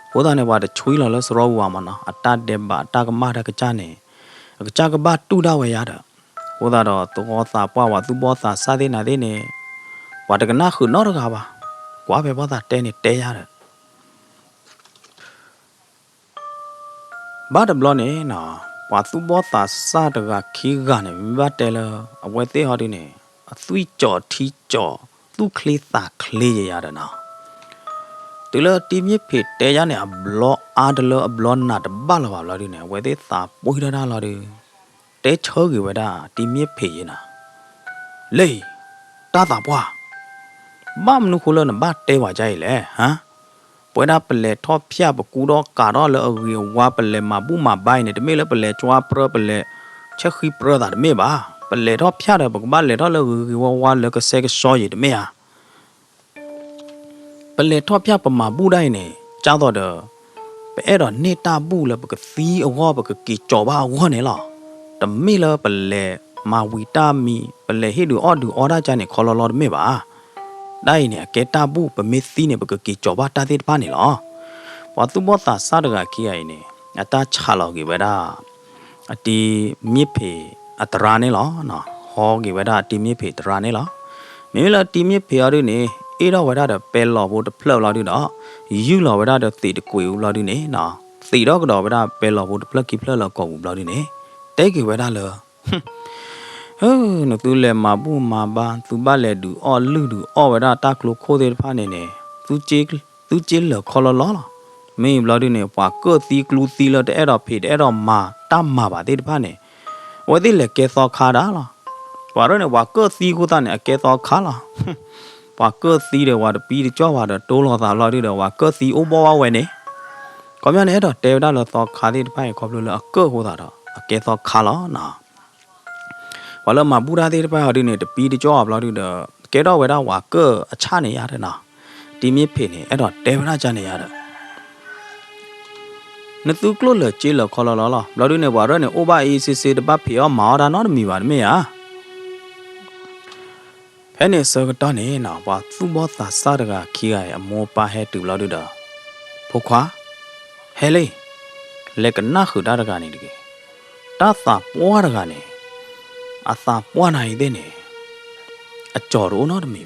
အဃိသတးန့ၣ် ပှၤတဆွံလီၤလၢစရီပူၤဘၣ်မးနီၤ အတၢ်ဒဲးဘးအတၢ်ကမၣ်တၢ်ကစၢ်န့ၣ် အကစၢ်ကဘၣ်တူၢ်ဒၣ်ဝဲယါဒီး အဃိသတးဒီး သဝီသးပှၢ်ပှၤသူၣ်ဘီၣ်သးစၢ်သ့ၣ်နၤသ့ၣ်န့ၣ် ပှၤတကနၣ်ဃုာ်နီတဂၤဘၣ်. ကွၢ်ဖဲပှၤသးတဲန့ၣ်တဲယါဒီး ဘၣ်တဘျီန့ၣ်နီၤ ပှၤသူၣ်ဘီၣ်သးစၢ်တဂၤခံဂၤန့ၣ် မ့ၢ်ဘၣ်တဲလၢ အဝဲသ့ၣ်ဟီဒုန့ၣ် အသွံၣ်ကၠီထံကၠီ သူၣ်ချ့သးချ့ယယါဒီးနီၤ တုၤလၢတံၤမ့ၢ်ဖံးတဲယါန့ၣ် အဘျီအါတလၢအဘျီနးတဘၣ်လၢၤဘၣ်ဘျီဒုန့ၣ် အဝဲသ့ၣ်သးပှံၢ်ထီၣ်တၢ်လီၤဒု တဲဆၢဂ့ၤဝဲဒၣ်တံၤမ့ၢ်ဖံးယဲနီၤ လ့ တၢ်သးပှၢ် ဘၣ်မနုၤဃိလၢနဘၣ်တဲပှၤကါအံၤလဲၣ် ဟါ ပဝဲဒၣ်ပလဲၤထီၣ်ဖၠၣ် ပကူထီၣ်ကးထီၣ်လၢအဂ့ၤအဝါ ပလဲၤမၤဘူၣ်မၤဘါအံၤန့ၣ် တမ့ၢ်လၢပလဲၤကွၢ်ပြၢ ပလဲၤဆဲးဃံပြၢသးတမ့ၢ်ဘၣ်. ပလဲၤထီၣ်ဖၠၣ်ဒီး ပကဘၣ်လဲၤထီၣ်လၢဂ့ၤဂ့ၤဝါဝါလၢကဆှဲကဆှီယံၤတမ့ၢ်ဧါ. ပလဲၤထီၣ်ဖၠၣ်ပမၤဘူၣ်ဒၣ်အံၤန့ၣ် ကၢ်သိးဒီး ပအဲၣ်ဒိးန့ၢ်တၢ်ဘူၣ်လၢပကသံအဂီၢ် ပကက့ၤကၠီၤဘၣ်အဂီၢ်န့ၣ်လီၤ. တမ့ၢ်လၢပလဲၤမၤဝံၤတၢ်မံၤ ပလဲၤဟ့ၣ်ဒုးအီၣ်ဒုးအီတၢ်ကါန့ၣ် ခီလီလီတမ့ၢ်ဘၣ်. တၢ်အံၤန့ၣ် အကဲတၢ်ဘူၣ် ပမ့ၢ်သံန့ၣ် ပကက့ၤကၠီၤဘၣ်တၢ်သ့ၣ်တဖၣ်န့ၣ်လီၤ. ပှၤသူၣ်ဘီၣ်သးစၢ်တဂၤခံဂၤအံၤန့ၣ် အတၢ်ဆးလီၤက့ၤဝဲဒၣ် အတံၤမ့ၢ်ဖံးအသရၣ်န့ၣ်လီၤ. ဟီက့ၤဝဲဒၣ်အတံၤမ့ၢ်ဖံးသရၣ်န့ၣ်လီၤ. မ့မ့ၢ်လၢအတံၤမ့ၢ်ဖံးအီၤဒုန့ၣ် အ့ၣ်ထီၣ်ဝဲဒၣ်ဒီးပဲလီၤဖိတဖျၢၣ်ဘျီဒုဒီး ယူၢ်လီၤဝဲဒၣ်ဒီးသံးတကွံာ်အူဘျီဒုန့ၣ်နီၤ သံးထီၣ်ကဒီးဝဲဒၣ်ပဲလီၤဖိတဖျၢၣ်ခံဖျၢၣ်လၢအကိာ်ပူၤဘျီဒုန့ၣ် တဲက့ၤဝဲဒၣ်လၢ နသုလဲၤမၤဘူၣ်မၤဘါ သုဘၣ်လဲၤဒုးအီၣ်လုၢ်ဒုးအီၣ်ဝဲဒၣ်တၢ်ကျိခိၣ်သ့ၣ်တဖၣ်န့ၣ်န့ၣ် သုစ့လၢာ်ခီလီလီလီၤ. မ့ၢ်ဘျီဒုန့ၣ် ပှၤကၢၣ်သံကျူသံလၢတအဲၣ်ဒိးဖံးတအဲၣ်ဒိးမၤတၢ်မၤဘၣ်သ့ၣ်တဖၣ်န့ၣ် အဝဲသ့ၣ်လဲၤကဲသီခါဒၣ်လီၤ. ပှၤရၢၣ်န့ၣ် ပှၤကၢၣ်သံအဃိသတးန့ၣ် အကဲသီခါလီၤ. ပှၤကၢၣ်သံဒီးပှၤတပံတကၠီၣ်ဘၣ်ဒီးတိလိာ်သးဘျီဒုဒီး ပှၤကၢၣ်သံအိၣ်ဘီၣ်ဘၣ်ဝဲန့ၣ် ခီပညီန့ၣ် အဲၣ်ဒိးတဲဝဲဒၣ်လၢသီခါသ့ၣ်တဖၣ်အံၤ ခီဖျိလၢအကၢၣ်အဃိသတးဒီး အကဲသီခါလီၤနီၤ. ပှၤလၢမၤဘူၣ်တၢ်သ့ၣ်တဖၣ်အီၤဒုန့ၣ် တပံတကၠီၣ်အဘျီဒုဒီး ကဲထီၣ်ဝဲဒၣ်ပှၤကၢၣ်အဆၣ်န့ၣ်ယါဒီးနီၤ. တံၤမ့ၢ်ဖံးန့ၣ် အဲၣ်ဒိးတဲဝဲဒၣ်ကန့ၣ်ယါဒီး နသုကျိၣ်လၢာ်စ့လၢာ်ခီလီလီလီၤ. ဘျီဒုန့ၣ် ပှၤရၢၣ်န့ၣ် အိၣ်ဘၣ်အ့ၣ်စ့စ့ တဘၣ်ဖံးအီၣ်မၤအီၣ်တၢ်နီတမံၤဘၣ်တမ့ၢ်ဧါ. ဖဲန့ၣ်အဆၢကတီၢ်န့ၣ်နီၤ ပှၤသူၣ်ဘီၣ်သးစၢ်တဂၤခံဂၤအံၤ အမိၢ်အပၢ်ဟဲတုၤဘျီဒုဒီး ဖိခွါ ဟဲလံ လဲၤကနၣ်ဃုာ်တၢ်တဂၤန့ၣ်တဂ့ၤ. တၢ်သးပှၢ်တဂၤန့ၣ် အသးပှၢ်နၤအံၤသ့ၣ်န့ၣ် အကၠီၤတအိၣ်နီတမံၤဘၣ်.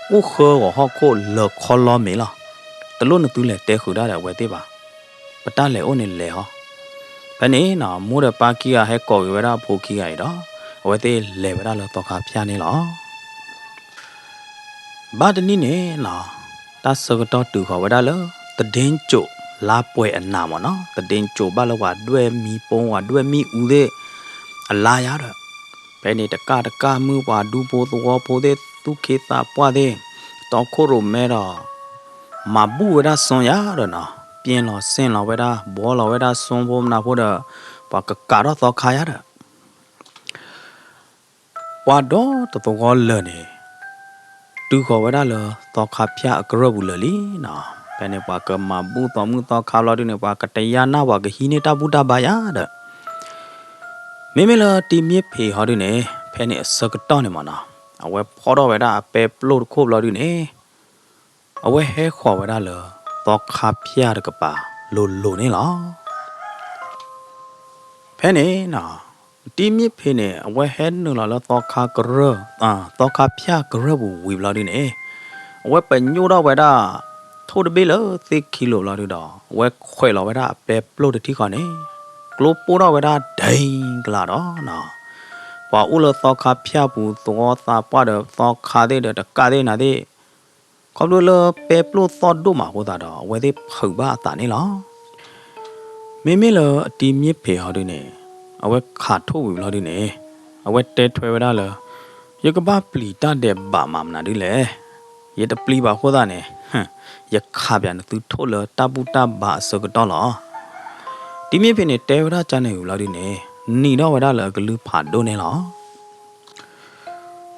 အိၣ်ဃၢဂီၤဟီၣ်ခိၣ်လၢာ်ခီလီမ့ၤလီၤ. တလိၣ်နသုလဲၤတဲဃုာ်တၢ်ဒီးအဝဲသ့ၣ်ဘၣ်. ပတၢ်လဲၤအိၣ်န့ၣ်လဲၤဟီ. ဖဲန့ၣ်နီၤ မိၢ်ဒီးပၢ်ခံဂၤဟဲကိးက့ၤဝဲဒၣ်အဖိခံဂၤအံၤဒီး အဝဲသ့ၣ်လဲၤဝဲဒၣ်လၢသီခါဖၠၣ်န့ၣ်လီၤ. ဘၣ်တနံၣ်န့ၣ်နီၤ တၢ်ဆၢကတီၢ်တုၤဃီၤဝဲဒၣ်လၢ သဒ့ကၠိးလါပှဲၤအနးမ့ၢ်နီၤ သဒ့ကၠိးဘၣ်လၢပှၤဒွဲၣ်မံပိ ပှၤဒွဲၣ်မံအူသ့ၣ် အလါယါဒီး ဖဲန့ၣ်တကၢ်တကၢ်မုၢ်ပှၤဒူဖိသဝီဖိသ့ၣ် သူၣ်ခ့သးပှၢ်သ့ၣ် တီခိၣ်ရိၣ်မဲဒီး မၤဘူၣ်ဝဲဒၣ်စိယါဒီးနီၤ ပျဲလီၤစ့ၣ်လီၤဝဲဒၣ် ဘှီလီၤဝဲဒၣ်စိဖိမနၤဖိဒီး ပှၤကကးထီၣ်သီခါယါဒီး ပှၤဒီတသဝီလၢာ်န့ၣ် တုၤဃီၤဝဲဒၣ်လၢသီခါဖၠၣ်အကရၢၢ်ပူၤလၢာ်လံနီၤ. ဖဲန့ၣ်ပှၤကမၤဘူၣ်သီမုၢ်သီခါဘျီဒုန့ၣ် ပှၤကတယာ်နၢ်ပှၤကဟံးန့ၢ်တၢ်ဘူၣ်တၢ်ဘါယါဒီး မ့မ့ၢ်လၢတံၤမ့ၢ်ဖံးဟီဒုန့ၣ် ဖဲန့ၣ်အဆၢကတီၢ်န့ၣ်မ့ၢ်နီၤ အဝဲဖီထီၣ်ဝဲဒၣ်အပဲပျိၢ်တခိၣ်ဘျီဒုန့ၣ် အဝဲဟဲဃီၤဝဲဒၣ်လၢသီခါဖၠၣ်တကပၤလိၤလိၤန့ၣ်လီၤ. ဖဲန့ၣ်နီၤ တံၤမ့ၢ်ဖံးန့ၣ် အဝဲဟဲနုာ်လီၤလၢသီခါကရၢၢ် သီခါဖၠၣ်ကရၢၢ်ပူၤဝံၤဘျီဒုန့ၣ် အဝဲပညိၣ်ထီၣ်ဝဲဒၣ် ထိၣ်တဘ့ၣ်လၢသ့ၣ်ခံလိၤဘျီဒုဒီး အဝဲခွဲးလီၤဝဲဒၣ်အပဲပျိၢ်တထံၣ်ဃီန့ၣ် ကျိပိၢ်ထီၣ်ဝဲဒၣ်ဒဲကလးဒီးနီၤ ပှၤအိၣ်လၢသီခါဖၠၣ်ပူၤ သဝီသးပှၢ်ဒီးသီခါသ့ၣ်ဒီးတကးသ့ၣ်နၤသ့ၣ် ခီဖျိလၢပဲပျိၢ်သီၣ်ဒိၣ်မးအဃိသတးဒီး အဝဲသ့ၣ်ဖုးဘၣ်အသးန့ၣ်လီၤ. မ့မ့ၢ်လၢအတံၤမ့ၢ်ဖံးဟီဒုန့ၣ် အဝဲခးထိၣ်ဝံၤဘျီဒုန့ၣ် အဝဲတဲထွဲဝဲဒၣ်လၢ ယကဘၣ်ပျံၤတၢ်ဒဲးဘးမးမနုၤဒ်လဲၣ်. ယတပျံၤဘၣ်အဃိသတးန့ၣ် ယခးပၠးနသုထိၣ်လၢတၢ်ဘူၣ်တၢ်ဘါအဆၢကတီၢ်လီၤ. တံၤမ့ၢ်ဖံးန့ၣ်တဲဝဲဒၣ်ကန့ၣ်ဝံၤဘျီဒုန့ၣ် နံၤထီၣ်ဝဲဒၣ်လၢအကလုၢ်ဖးဒိၣ်န့ၣ်လီၤ.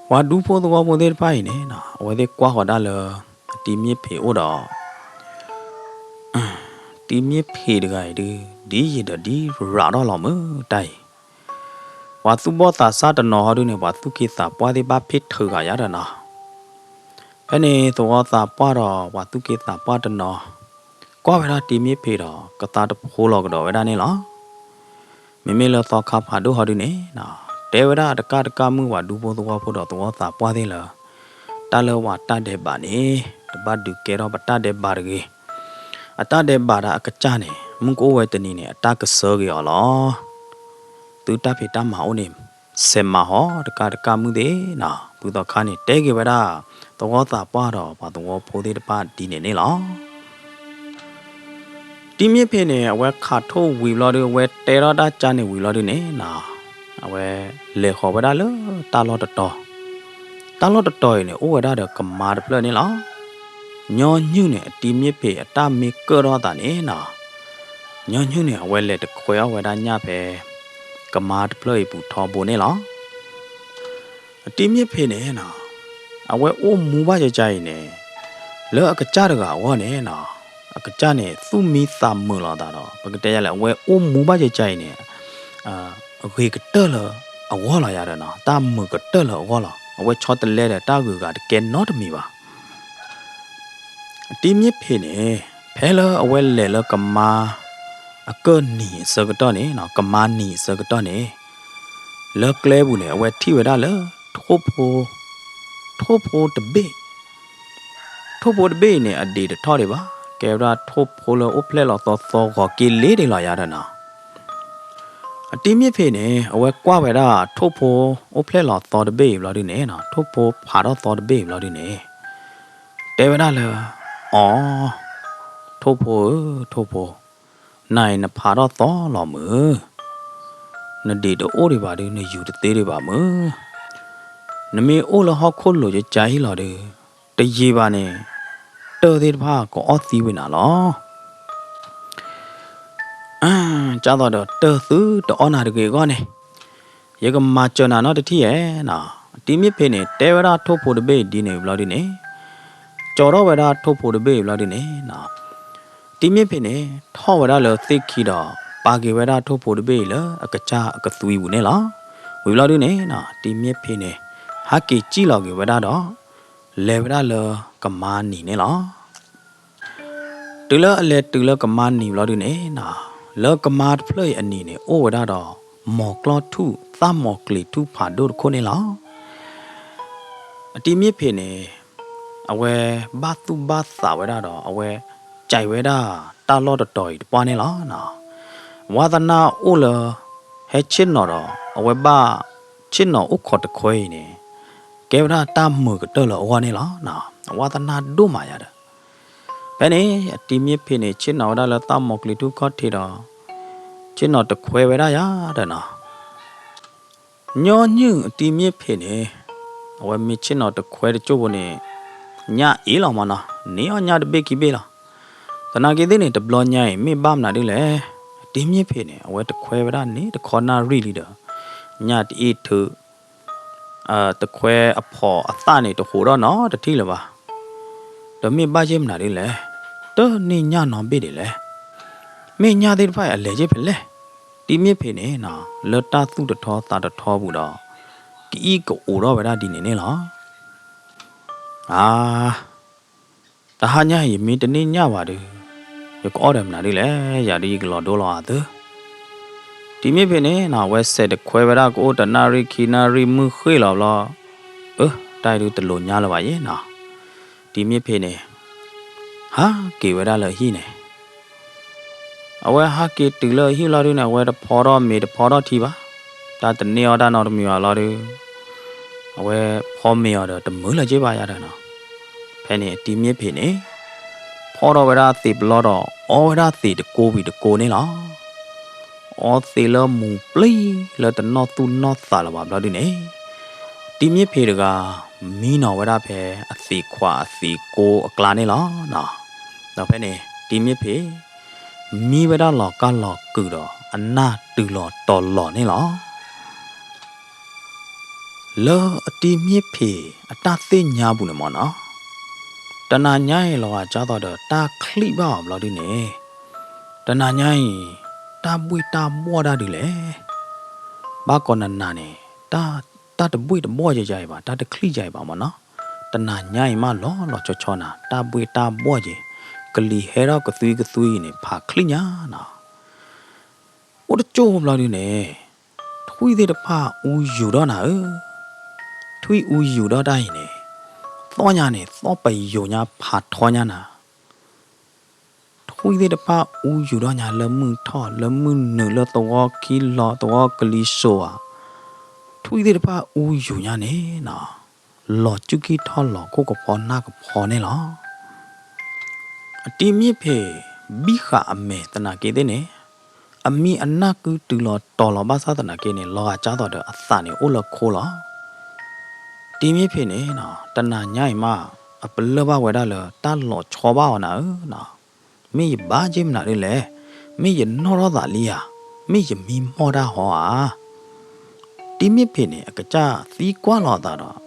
ပှၤဒူဖိသဝီဖိသ့ၣ်တဖၣ်အံၤန့ၣ် အဝဲသ့ၣ်ကွၢ်ဃီၤဒၣ်လၢ အတံၤမ့ၢ်ဖံးအိၣ်ဒီး တံၤမ့ၢ်ဖံးတဂၤအံၤဒုး ဒ်ယံာ်ဒီးဒ်ရးထီၣ်လီၤမုၢ်တၢ်အံၤ, ပှၤသူၣ်ဘီၣ်သးစၢ်တနီၤဟီဒုးန့ၣ် ပှၤသူၣ်က့သးပှၢ်သ့ၣ်ဘၣ်ဖ့ၣ်ထုးဂၤယါဒီးနီၤ. ဖဲန့ၣ်သဝီသးပှၢ်ဒီး ပှၤသူၣ်က့သးပှၢ်တနီၤ ကွၢ်ဝဲဒၣ်တံၤမ့ၢ်ဖံးဒီး ကသါတဖိလီၤကဒီးဝဲဒၣ်န့ၣ်လီၤ. မ့မ့ၢ်လၢသီခါဖးဒိၣ်ဟီဒုးန့ၣ် တဲဝဲဒၣ်တကၢ်တကၢ်မုၣ်ပှၤဒူဖိသဝီဖိဒီးသဝီသးပှၢ်သ့ၣ်လၢ တၢ်လၢပှၤတၢ်ဒဲးဘးန့ၣ် တဘၣ်ဒုးကဲထီၣ်ပတၢ်ဒဲးဘးတဂ့ၤ. အတၢ်ဒဲးဘးဒီးအကစၢ်န့ၣ် မုၢ်ကအိၣ်ဝဲတနံၤန့ၣ် အတၢ်ကစၢက့ၤအီၤလီၤ. သုတၢ်ဖံးတၢ်မၤအိၣ်န့ၣ် ဆဲးမၤဟီတကၢ်တကၢ်မုၣ်သ့ၣ်နီၤ. ဖုသီခါန့ၣ် တဲက့ၤဝဲဒၣ် သဝီသးပှၢ်ဒီးပှၤသဝီဖိသ့ၣ်တဖၣ်ဒ်န့ၣ်န့ၣ်လီၤ. တံၤမ့ၢ်ဖံးန့ၣ် အဝဲခးထိၣ်ဝံၤဘျီဒုး အဝဲတဲထီၣ်တၢ်ကၢ်န့ၣ်ဝံၤဘျီဒုးန့ၣ်နီၤ, အဝဲလဲၤဃီၤဝဲဒၣ်လၢတၢ်လီၢ်တတီၤ, တၢ်လီၢ်တတီၤအံၤန့ၣ် အိၣ်ဝဲဒၣ်ဒီးကမါတဖျၢၣ်န့ၣ်လီၤ. ညီနုၢ်န့ၣ် အတံၤမ့ၢ်ဖံးအတၢ်မ့ၢ်ကၢၣ်ထီၣ်အသးန့ၣ်နီၤ, ညီနုၢ်န့ၣ် အဝဲလဲၤတခွဲအီၣ်ဝဲဒၣ်ညၣ်ဖဲ ကမါတဖျၢၣ်အံၤပူၤထီဘိန့ၣ်လီၤ. အတံၤမ့ၢ်ဖံးန့ၣ်နီၤ, အဝဲအိၣ်မူဘၣ်ကကါအံၤန့ၣ် လၢအကစၢ်တဂၤအဂီၢ်န့ၣ်နီၤ, အကစၢ်န့ၣ် သူၣ်မံသးမုာ်လိာ်သးဒီး ပကတဲယၤလဲၣ် အဝဲအိၣ်မူဘၣ်ကကါအံၤန့ၣ် အဂ့ၤကတၢၢ်လၢအဂီၢ်လီၤယၤဒီးနီၤ, တၢ်မုာ်ကတၢၢ်လၢအဂီၢ်လီၤ. အဝဲဆီတလဲဒီးတၢ်ဂုၤဂၤတကဲနီတမံၤဘၣ်. အတံၤမ့ၢ်ဖံးန့ၣ် ဖဲလၢအဝဲလဲၤလၢကမါ အကၢၢ်နံၤအဆၢကတီၢ်န့ၣ်နီၤ, ကမါနံၤအဆၢကတီၢ်န့ၣ် လၢကျဲပူၤန့ၣ် အဝဲထံၣ်ဝဲဒၣ်လၢ ထိၣ်ဖိ ထိၣ်ဖိတဘ့ၣ်, ထိၣ်ဖိတဘ့ၣ်အံၤန့ၣ် အဒံးတထီၣ်ဒံးဘၣ်, ကဲဝဲဒၣ်ထိၣ်ဖိလၢအိၣ်ဖျဲၣ်လီၤသီသီဂီၤက့ၤလ့ဒံးလီၤယၤဒီးနီၤ. အတံၤမ့ၢ်ဖံးန့ၣ် အဝဲကွၢ်ဝဲဒၣ်ထိၣ်ဖိ အိၣ်ဖျဲၣ်လီၤသီတဘ့ၣ်အံၤဘျီဒုန့ၣ်နီၤ, ထိၣ်ဖိဖးထီၣ်သီတဘ့ၣ်အံၤဘျီဒုန့ၣ် တဲဝဲဒၣ်လၢ အီၤ, ထိၣ်ဖိဧၢ, ထိၣ်ဖိ, နၤအံၤနဖးထီၣ်သီလီၤမုၢ်, နဒံးတအိၣ်ဒံးဘၣ်ဒု နယူၤတသ့ဒံးဘၣ်မုၢ်, နမ့ၢ်အိၣ်လၢဟီၣ်ခိၣ်လိၤကကါဟံၣ်လီၤဒု တယံာ်ဘၣ်န့ၣ် တၢၢ်သ့ၣ်တဖၣ်ကအီၣ်သံဝံၤနၤလီၤ. ကၢ်သိးဒီးတၢၢ်သုတအီၣ်နၤတဂ့ၤအဂီၢ်န့ၣ် ယကမၤစၢၤနၤနီတထံၣ်ဧါနီၤ. တံၤမ့ၢ်ဖံးန့ၣ် တဲဝဲဒၣ်ထိၣ်ဖိတဘ့ၣ်အံၤဒ်န့ၣ်ဝံၤဘျီဒုန့ၣ် ကၠီထီၣ်ဝဲဒၣ်ထိၣ်ဖိတဘ့ၣ်အံၤဘျီဒုန့ၣ်နီၤ, တံၤမ့ၢ်ဖံးန့ၣ် ထီၣ်ဝဲဒၣ်လၢသ့ၣ်ခံဒီး ပာ်က့ၤဝဲဒၣ်ထိၣ်ဖိတဘ့ၣ်အံၤလၢအကစၢ်အကသွံပူၤန့ၣ်လီၤ. ဝံၤဘျီဒုန့ၣ်နီၤ တံၤမ့ၢ်ဖံးန့ၣ် ဟးက့ၤစံၣ်လီၤက့ၤဝဲဒၣ်ဒီး လဲၤဝဲဒၣ်လၢကမါနံၤန့ၣ်လီၤ. တုၤလၢအလဲၤတုၤလၢကမါနံၤဘျီဒုန့ၣ်နီၤ, လၢကမါတဖျၢၣ်အံၤအနံၤန့ၣ် အိၣ်ဝဲဒၣ်ဒီး မိၢ်ကျီၢ်ထူၣ် သၣ်မိၢ်ကျ့ၤထူၣ်ဖးဒိၣ်တခိၣ်န့ၣ်လီၤ. အတံၤမ့ၢ်ဖံးန့ၣ် အဝဲဘၣ်သူၣ်ဘၣ်သးဝဲဒၣ်ဒီး အဝဲကဲဝဲဒၣ်တၢ်လီၢ်တတီၤအံၤတပှၢ်န့ၣ်လီၤ. ဝါသနၢ်အိၣ်လၢ ဟဲဆ့ၣ်နီၤဒီး အဝဲဘၣ်ဆ့ၣ်နီၤအိၣ်ခိးတခွဲအံၤန့ၣ် ကဲဝဲဒၣ်တၢ်မုာ်ကတၢၢ်လၢအဂီၢ်န့ၣ်လီၤ. ဝါသနၢ်ဒိၣ်မးယၤဒီး ဖဲန့ၣ် အတံၤမ့ၢ်ဖံးန့ၣ် ဆ့ၣ်နီၤဝဲဒၣ်လၢသၣ်မိၢ်ကျ့ၤထူၣ်ခီၣ်ထံးဒီး ဆ့ၣ်နီၤတခွဲဝဲဒၣ်ယၤဒီးနီၤ ညီနုၢ်အတံၤမ့ၢ်ဖံးန့ၣ် အဝဲမ့ၢ်ဆ့ၣ်နီၤတခွဲတစိၢ်ဖိန့ၣ် ညၣ်အ့ၣ်လီၤမးနီၤ, န့ၢ်အီၣ်ညၣ်တဘ့ၣ်ခံဘ့ၣ်လီၤ. သနာ်က့သ့ၣ်န့ၣ် တဘျီညါအံၤ မ့ၢ်ဘၣ်မနုၤဒ်လဲၣ်, အတံၤမ့ၢ်ဖံးန့ၣ် အဝဲတခွဲဝဲဒၣ်န့ၣ် တခီနၣ်ရံၣ်လံဒီး ညၣ်တအ့ၣ်ထုး တခွဲအဖီးအသၣ်န့ၣ် တဟူးထီၣ်နီတထံၣ်လၢၤဘၣ်. ဒီးမ့ၢ်ဘၣ်ယဲၢ်မနုၤဒ်လဲၣ်, တန့ၢ်ညၣ်နီတဘ့ၣ်ဒ်လဲၣ်. မ့ၢ်ညၣ်သ့ၣ်တဖၣ်အံၤ အလဲၤယဲၢ်ဖဲလဲၣ်. တံၤမ့ၢ်ဖံးန့ၣ်နီၤ လၢတၢ်သူၣ်တထီသးတထီပူၤဒီး ကအံၣ်ကအိးထီၣ်ဝဲဒၣ်ဒ်န့ၣ်န့ၣ်လီၤ. အါ တဟါညါအံၤ ယမ့ၢ်တန့ၢ်ညၣ်ဘၣ်ဒီး ယကအီၣ်ဒီးမနုၤဒ်လဲၣ်, ယၤဒ်ယကလီၤဒိလီၤအသၢ. တံၤမ့ၢ်ဖံးန့ၣ်နီၤ အဝဲစဲးတခွဲဝဲဒၣ်ကအိၣ်တနၣ်ရံၣ်ခံနၣ်ရံၣ်မုၢ်ဃ့ၢ်လီၤဘျီ, အၢ တၢ်အံၤဒုးတလိၤညါလၢၤဘၣ်ယဲနီၤ. တံၤမ့ၢ်ဖံးန့ၣ် ဟးက့ၤဝဲဒၣ်လၢအဟံၣ်န့ၣ် အဝဲဟးက့ၤတုၤလၢအဟံၣ်လီၤဒုန့ၣ် အဝဲတဖီထီၣ်မ့ၤတဖီထီၣ်ထံဘၣ်, တၢ်တန့ၢ်အီၣ်တၢ်နီတမံၤဘၣ်လီၤဒု, အဝဲဖီမ့ၤအီၤဒီးတမုာ်လၢၤက့ဘၣ်ယၤဒီးနီၤ. ဖဲန့ၣ်အတံၤမ့ၢ်ဖံးန့ၣ် ဖီၣ်ထီၣ်ဝဲဒၣ်သံးပလီဒီး အီဝဲဒၣ်သံးတကိးဝံၤတကိးန့ၣ်လီၤ. အီသံးလၢမူၤပျံၤလၢတနီၢ်သူၣ်နီၢ်သးလၢၤဘၣ်ဘျီဒုန့ၣ် တံၤမ့ၢ်ဖံးတဂၤ မံနီၤဝဲဒၣ်ဖဲအသံးခွးအသံးကိအကျါန့ၣ်လီၤ. ဒီးဖဲန့ၣ် တံၤမ့ၢ်ဖံး မံဝဲဒၣ်လီၤကၢ်လီၤကုာ်ဒီး အနၢ်တုၤလီၤတီၤလီၤန့ၣ်လီၤ. လၢအတံၤမ့ၢ်ဖ့းအတၢ်သ့ၣ်ညါပူၤန့ၣ်မ့ၢ်နီၤ, တနၤညါအံၤလီၤဂာ်ကၢ်သိးဒီးတၢ်ချံၣ်ဘၣ်အီၤဘျီဒုန့ၣ်, တနၤညါအံၤ တၢ်ဘှ့ၣ်တၢ်ဘှီၣ်ဒၣ်ဒုလဲၣ်. ဘၣ်ကိးနၤနၤန့ၣ် တၢ်တဘှ့ၣ်တဘှီၣ်ယၤအံၤဘၣ်, တၢ်တချံၣ်ယၤအံၤဘၣ်မ့ၢ်နီၤ, တနၤညါအံၤမးလီၤလီၤဆီဆီနၤ တၢ်ဘှ့ၣ်တၢ်ဘှီၣ်က့ၤ, ကလံၤဟဲထီၣ်ကသွံကသွံအံၤန့ၣ် ဖးချံၣ်ညါနီၤ. အိၣ်တကၠိၢ်ဘျီဒုန့ၣ် ထွံၣ်သ့ၣ်တဖၣ်အူယူၤထီၣ်နၤဧၢ, ထွံၣ်အူယူၤထီၣ်တၢ်အံၤန့ၣ်, သီၣ်ညါန့ၣ် သီၣ်ပယိၤညါဖးထီညါနၤ. ထွံၣ်သ့ၣ်တဖၣ်အူယူၤထီၣ်ညါ လၢမုၢ်ထီၣ် လၢမုၢ်နုာ် လၢသဝီခံလီၤ သဝီကလံၤစိးဧါ, ထွံၣ်သ့ၣ်တဖၣ်အူယူၤညါန့ၣ်နီၤ, လီၤစုခံထီၣ်လီၤခိၣ်ကဖီနၢ်ကဖီန့ၣ်လီၤ. အတံၤမ့ၢ်ဖ့း ဘံၣ်ဃာ်အမဲာ်သနာ်က့သ့ၣ်န့ၣ်, အမံအနၢ်ကုတုၤလီၤတီၤလီၤဘၣ်ဆၣ်သနာ်က့န့ၣ် လီၤဂာ်ကၢ်သိးဒီးအသးန့ၣ်အိၣ်လၢခိလီၤ. တံၤမ့ၢ်ဖ့းန့ၣ်နီၤ တနၤညါအံၤမး အပလၢၢ်ဘၣ်ဝဲဒၣ်လၢတၢ်လီၤဆီဘၣ်အီၤနၤဧၢနီၤ, မ့ၢ်ယဘၣ်က့မနုၤဒ်လဲၣ်, မ့ၢ်ယနီၣ်ထီၣ်သးလံဧါ, မ့ၢ်ယမံမီၢ်တၢ်ဟီဧါ. တံၤမ့ၢ်ဖ့းန့ၣ် အကစၢ်သံကွၢ်လီၤအသးဒီး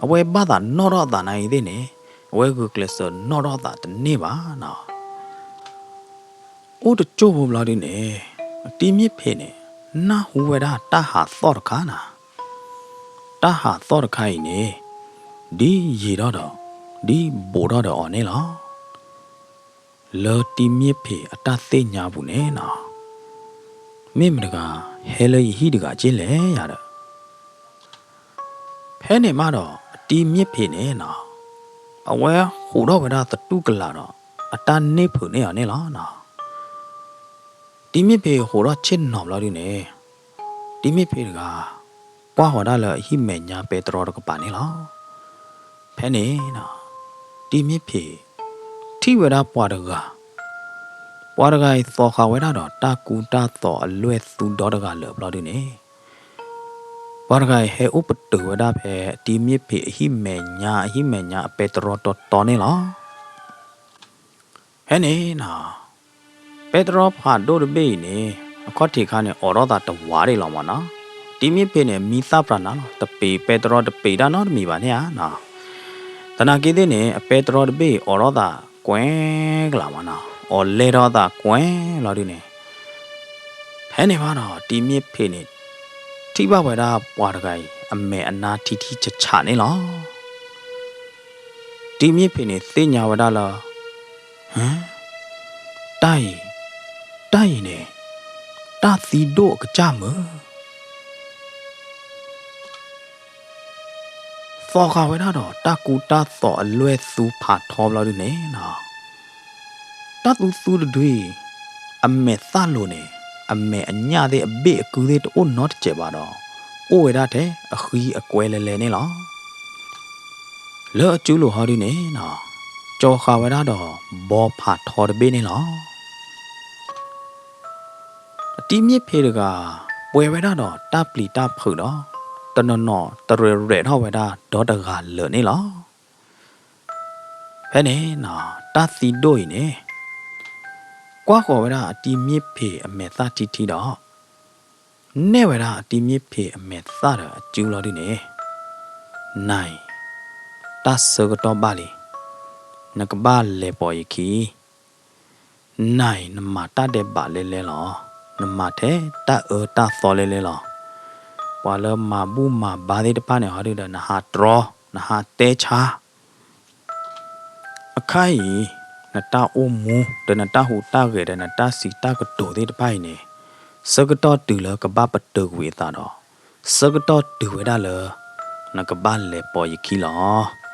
အဝဲဘၣ်သးနီၣ်ထီၣ်အသးနၤအံၤသ့ၣ်န့ၣ် အဝဲဂုာ်ကျဲးစၢးနီၣ်ထီၣ်အသးတန့ၢ်ဘၣ်နီၤ. အိၣ်တကၠိၢ်ဖိဘျီဒုန့ၣ် အတံၤမ့ၢ်ဖ့းန့ၣ် နၢ်ဟူဝဲဒၣ်တၢ်ဟးသီၣ်တခါနၤ, တၢ်ဟးသီၣ်တခါအံၤန့ၣ် ဒ်ယံာ်ထီၣ်ဒီး ဒ်ဘူးထီၣ်ဒီးအီၤန့ၣ်လီၤ. လၢတံၤမ့ၢ်ဖ့းအတၢ်သ့ၣ်ညါပူၤန့ၣ်နီၤ, မ့ၢ်မတဂၤဟဲလၢယဟံၣ်တဂၤက့လဲၣ်ယၤဒီး ဖဲန့ၣ်မးဒီး အတံၤမ့ၢ်ဖ့းန့ၣ်နီၤ, အဝဲဟူးထီၣ်ဝဲဒၣ်သတူၢ်ကလာ်ဒီး အတၢ်န့ၢ်ဖုးန့ၢ်အီၤန့ၣ်လီၤနီၤ. တံၤမ့ၢ်ဖ့းဟူးထီၣ်ဆ့ၣ်နီၤဘျီဒုန့ၣ်, တံၤမ့ၢ်ဖ့းတဂၤ ကွၢ်ဃီၤဒၣ်လၢအဟံၣ်မဲာ်ညါပဲတြီတကပၤန့ၣ်လီၤ. ဖဲန့ၣ်နီၤ, တံၤမ့ၢ်ဖ့း ထံၣ်ဝဲဒၣ်ပှၤတဂၤ, ပှၤတဂၤအံၤသီဃာ်ဝဲဒၣ်ဒီးတၢ်ကူတၢ်သိးအလွဲၢ်သူဒီတဂၤလၢာ်ဘျီဒုန့ၣ်, ပှၤတဂၤအံၤဟဲအိၣ်ပတုာ်ဝဲဒၣ်ဖဲတံၤမ့ၢ်ဖ့းအဟံၣ်မဲာ်ညါ အဟံၣ်မဲာ်ညါအပဲတြီတီတီန့ၣ်လီၤ. ဖဲန့ၣ်နီၤ, ပဲတြီဖးဒိၣ်တဘ့ၣ်အံၤန့ၣ် အခီၣ်ထံးခါန့ၣ် အိးထီၣ်သးတဝးဒၣ်လီၤမ့ၢ်နီၤ. တံၤမ့ၢ်ဖ့းန့ၣ် မံသၣ်ပြးနၤလီၤ တပ့ၤ ပဲတြီတပ့ၤတၢ်နီတမံၤဘၣ်န့ၣ်ဧါနီၤ. သနာ်က့သ့ၣ်န့ၣ် အပဲတြီတဘ့ၣ်အံၤ အိးထီၣ်သးကွဲကလးမ့ၢ်နီၤ, အိးလဲၢ်ထီၣ်သးကွဲလီၤဒုန့ၣ် ဖဲန့ၣ်ဘၣ်ဒီး တံၤမ့ၢ်ဖ့းန့ၣ် ထံၣ်ဘၣ်ဝဲဒၣ်ပှၤတဂၤအံၤ အမဲာ်အနါထံထံဆးဆးန့ၣ်လီၤ. တံၤမ့ၢ်ဖ့းန့ၣ် သ့ၣ်ညါဝဲဒၣ်လၢ ဟ, တၢ်အံၤ, တၢ်အံၤန့ၣ် တၢ်သံဒိၣ်အကစၢ်မုၢ် သီဃာ်ဝဲဒၣ်ဒီး တၢ်ကူတၢ်သိးအလွဲၢ်သူဖးထီဘျီဒုန့ၣ်နီၤ, တၢ်သူသူတဒုအံၤ အမဲာ်သၣ်လိၤန့ၣ် အမဲာ်အညၣ်သ့ၣ်အဘ့ၣ်အကုသ့ၣ်တအိၣ်နီတစဲးဘၣ်ဒီး အိၣ်ဝဲဒၣ်ထဲအဃံအကွဲလဲၤလဲၤန့ၣ်လီၤ. လၢအစုလိၤဟီဒုန့ၣ်နီၤ, ကၠီၤဃာ်ဝဲဒၣ်ဒီးဘီဖးထီတဘ့ၣ်န့ၣ်လီၤ. အတံၤမ့ၢ်ဖ့းတဂၤ ပှဲၤဝဲဒၣ်ဒီးတၢ်ပျံၤတၢ်ဖုးဒီး တနီၤနီၤတရဲၣ်ရဲၣ်ထီၣ်ဝဲဒၣ်ဒီတဂၤလၢာ်န့ၣ်လီၤ. ဖဲန့ၣ်နီၤ တၢ်သံဒိၣ်အံၤန့ၣ် ကွၢ်ဃီၤဝဲဒၣ်အတံၤမ့ၢ်ဖ့းအမဲာ်သၣ်ထံထံဒီး နဲၣ်ဝဲဒၣ်အတံၤမ့ၢ်ဖ့းအမဲာ်သၣ်ဒီးအစုလီၤဒုန့ၣ်, နၤအံၤ တၢ်ဆၢကတီၢ်ဘၣ်လံ, နကဘၣ်လဲၤပိာ်ယခံ, နၤအံၤ နမၤတၢ်ဒဲးဘးလဲၤလဲၤလီၤ, နမၤထဲတၢ်အၢတၢ်သီလဲၤလဲၤလီၤ. ပှၤလၢမၤဘူၣ်မၤဘါသ့ၣ်တဖၣ်န့ၣ် ဟီဒုဒီး နဟးတြီ, နဟးတဲဆါ အခါအံၤ နတၢ်အိၣ်မူ ဒီးနတၢ်ဟူးတၢ်ဂဲၤ ဒီးနတၢ်စံးတၢ်ကတိၤသ့ၣ်တဖၣ်အံၤန့ၣ် ဆၢကတီၢ်တုၤလၢကဘၣ်ပတုာ်ကွံာ်အသးဒီး ဆၢကတီၢ်တုၤဝဲဒၣ်လၢ နကဘၣ်လဲၤပိာ်ယခံလီၤ.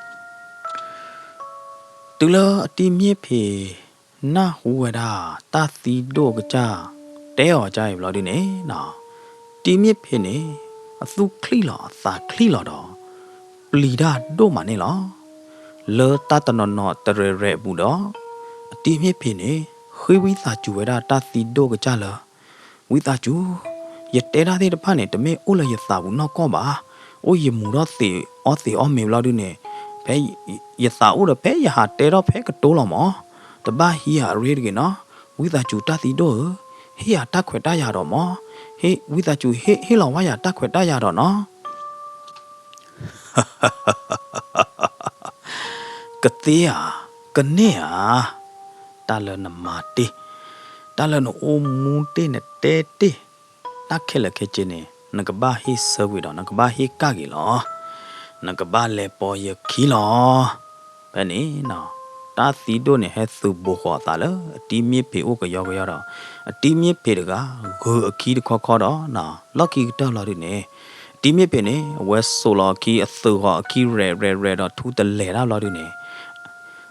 တုၤလၢအတံၤမ့ၢ်ဖ့း နၢ်ဟူဝဲဒၣ် တၢ်သံဒိၣ်အကစၢ် တဲအီၤအကစၢ်အံၤဘျီဒုန့ၣ်နီၤ, တံၤမ့ၢ်ဖ့းန့ၣ် အသူၣ်ချံၣ်လီၤအသးချံၣ်လီၤဒီး ပျံၤတၢ်ဒိၣ်မးန့ၣ်လီၤ. လၢတၢ်တနီၤနီၤတရဲၣ်ရဲၣ်အပူၤဒီး အတံၤမ့ၢ်ဖ့းန့ၣ် ဃ့ဝံသးစူၤဝဲဒၣ်တၢ်သံဒိၣ်ကစၢ်လၢ ဝံသးစူၤ, ယတဲတၢ်သ့ၣ်တဖၣ်န့ၣ် တမ့ၢ်အိၣ်လၢယသးပူၤနီၢ်ကီၢ်ဘၣ်. အိၣ်ယမူၤထီၣ်သံးအီသံးအီမ့ၤဘျီဒုန့ၣ် ဖဲယသးအိၣ်ဒီးဖဲယဟးတဲထီၣ်ဖဲကတိၤလီၤမး, တဘၣ်ဟံးယၤအရ့တဂ့ၤနီၤ. ဝံသးစူၤတၢ်သံဒိၣ်ဧၢ, ဟ့ၣ်ယၤတၢ်ခွဲးတၢ်ယာ်ဒီးမး, ဟ့ၣ်, ဝံသးစူၤဟ့ၣ်, ဟ့ၣ်လီၤဝဲယၤတၢ်ခွဲးတၢ်ယာ်ဒီးနီၤ. ကသ့ဧါ, ကန့ၢ်ဧါ, တၢ်လၢနမၤတ့ၢ်, တၢ်လၢနအိၣ်မူတ့ၢ်နတဲတ့ၢ်, တၢ်ခဲလၢာ်ခဲဆ့န့ၣ် နကဘၣ်ဟ့ၣ်ဆၢဝံၤဒီး နကဘၣ်ဟ့ၣ်ကၣ်က့ၤလီၤ. နကဘၣ်လဲၤပိာ်ယခံလီၤ. ဖဲန့ၣ် တၢ်သံဒိၣ်န့ၣ် ဟဲသုးဘိဃီၤအသးလၢ အတံၤမ့ၢ်ဖံးအိၣ်ကယီကယီဒီး အတံၤမ့ၢ်ဖံးတဂၤ ဂုာ်အခံတခီခီဒီး လီၢ်ခံကတၢၢ်လီၤဒုန့ၣ် အတံၤမ့ၢ်ဖံးန့ၣ် အဝဲစိာ်လီၤအခံ အသုးဃီၤအခံ ရဲၣ်ရဲၣ်ရဲၣ်ဒီး ထူတလဲၤတၢ်လီၤဒုန့ၣ်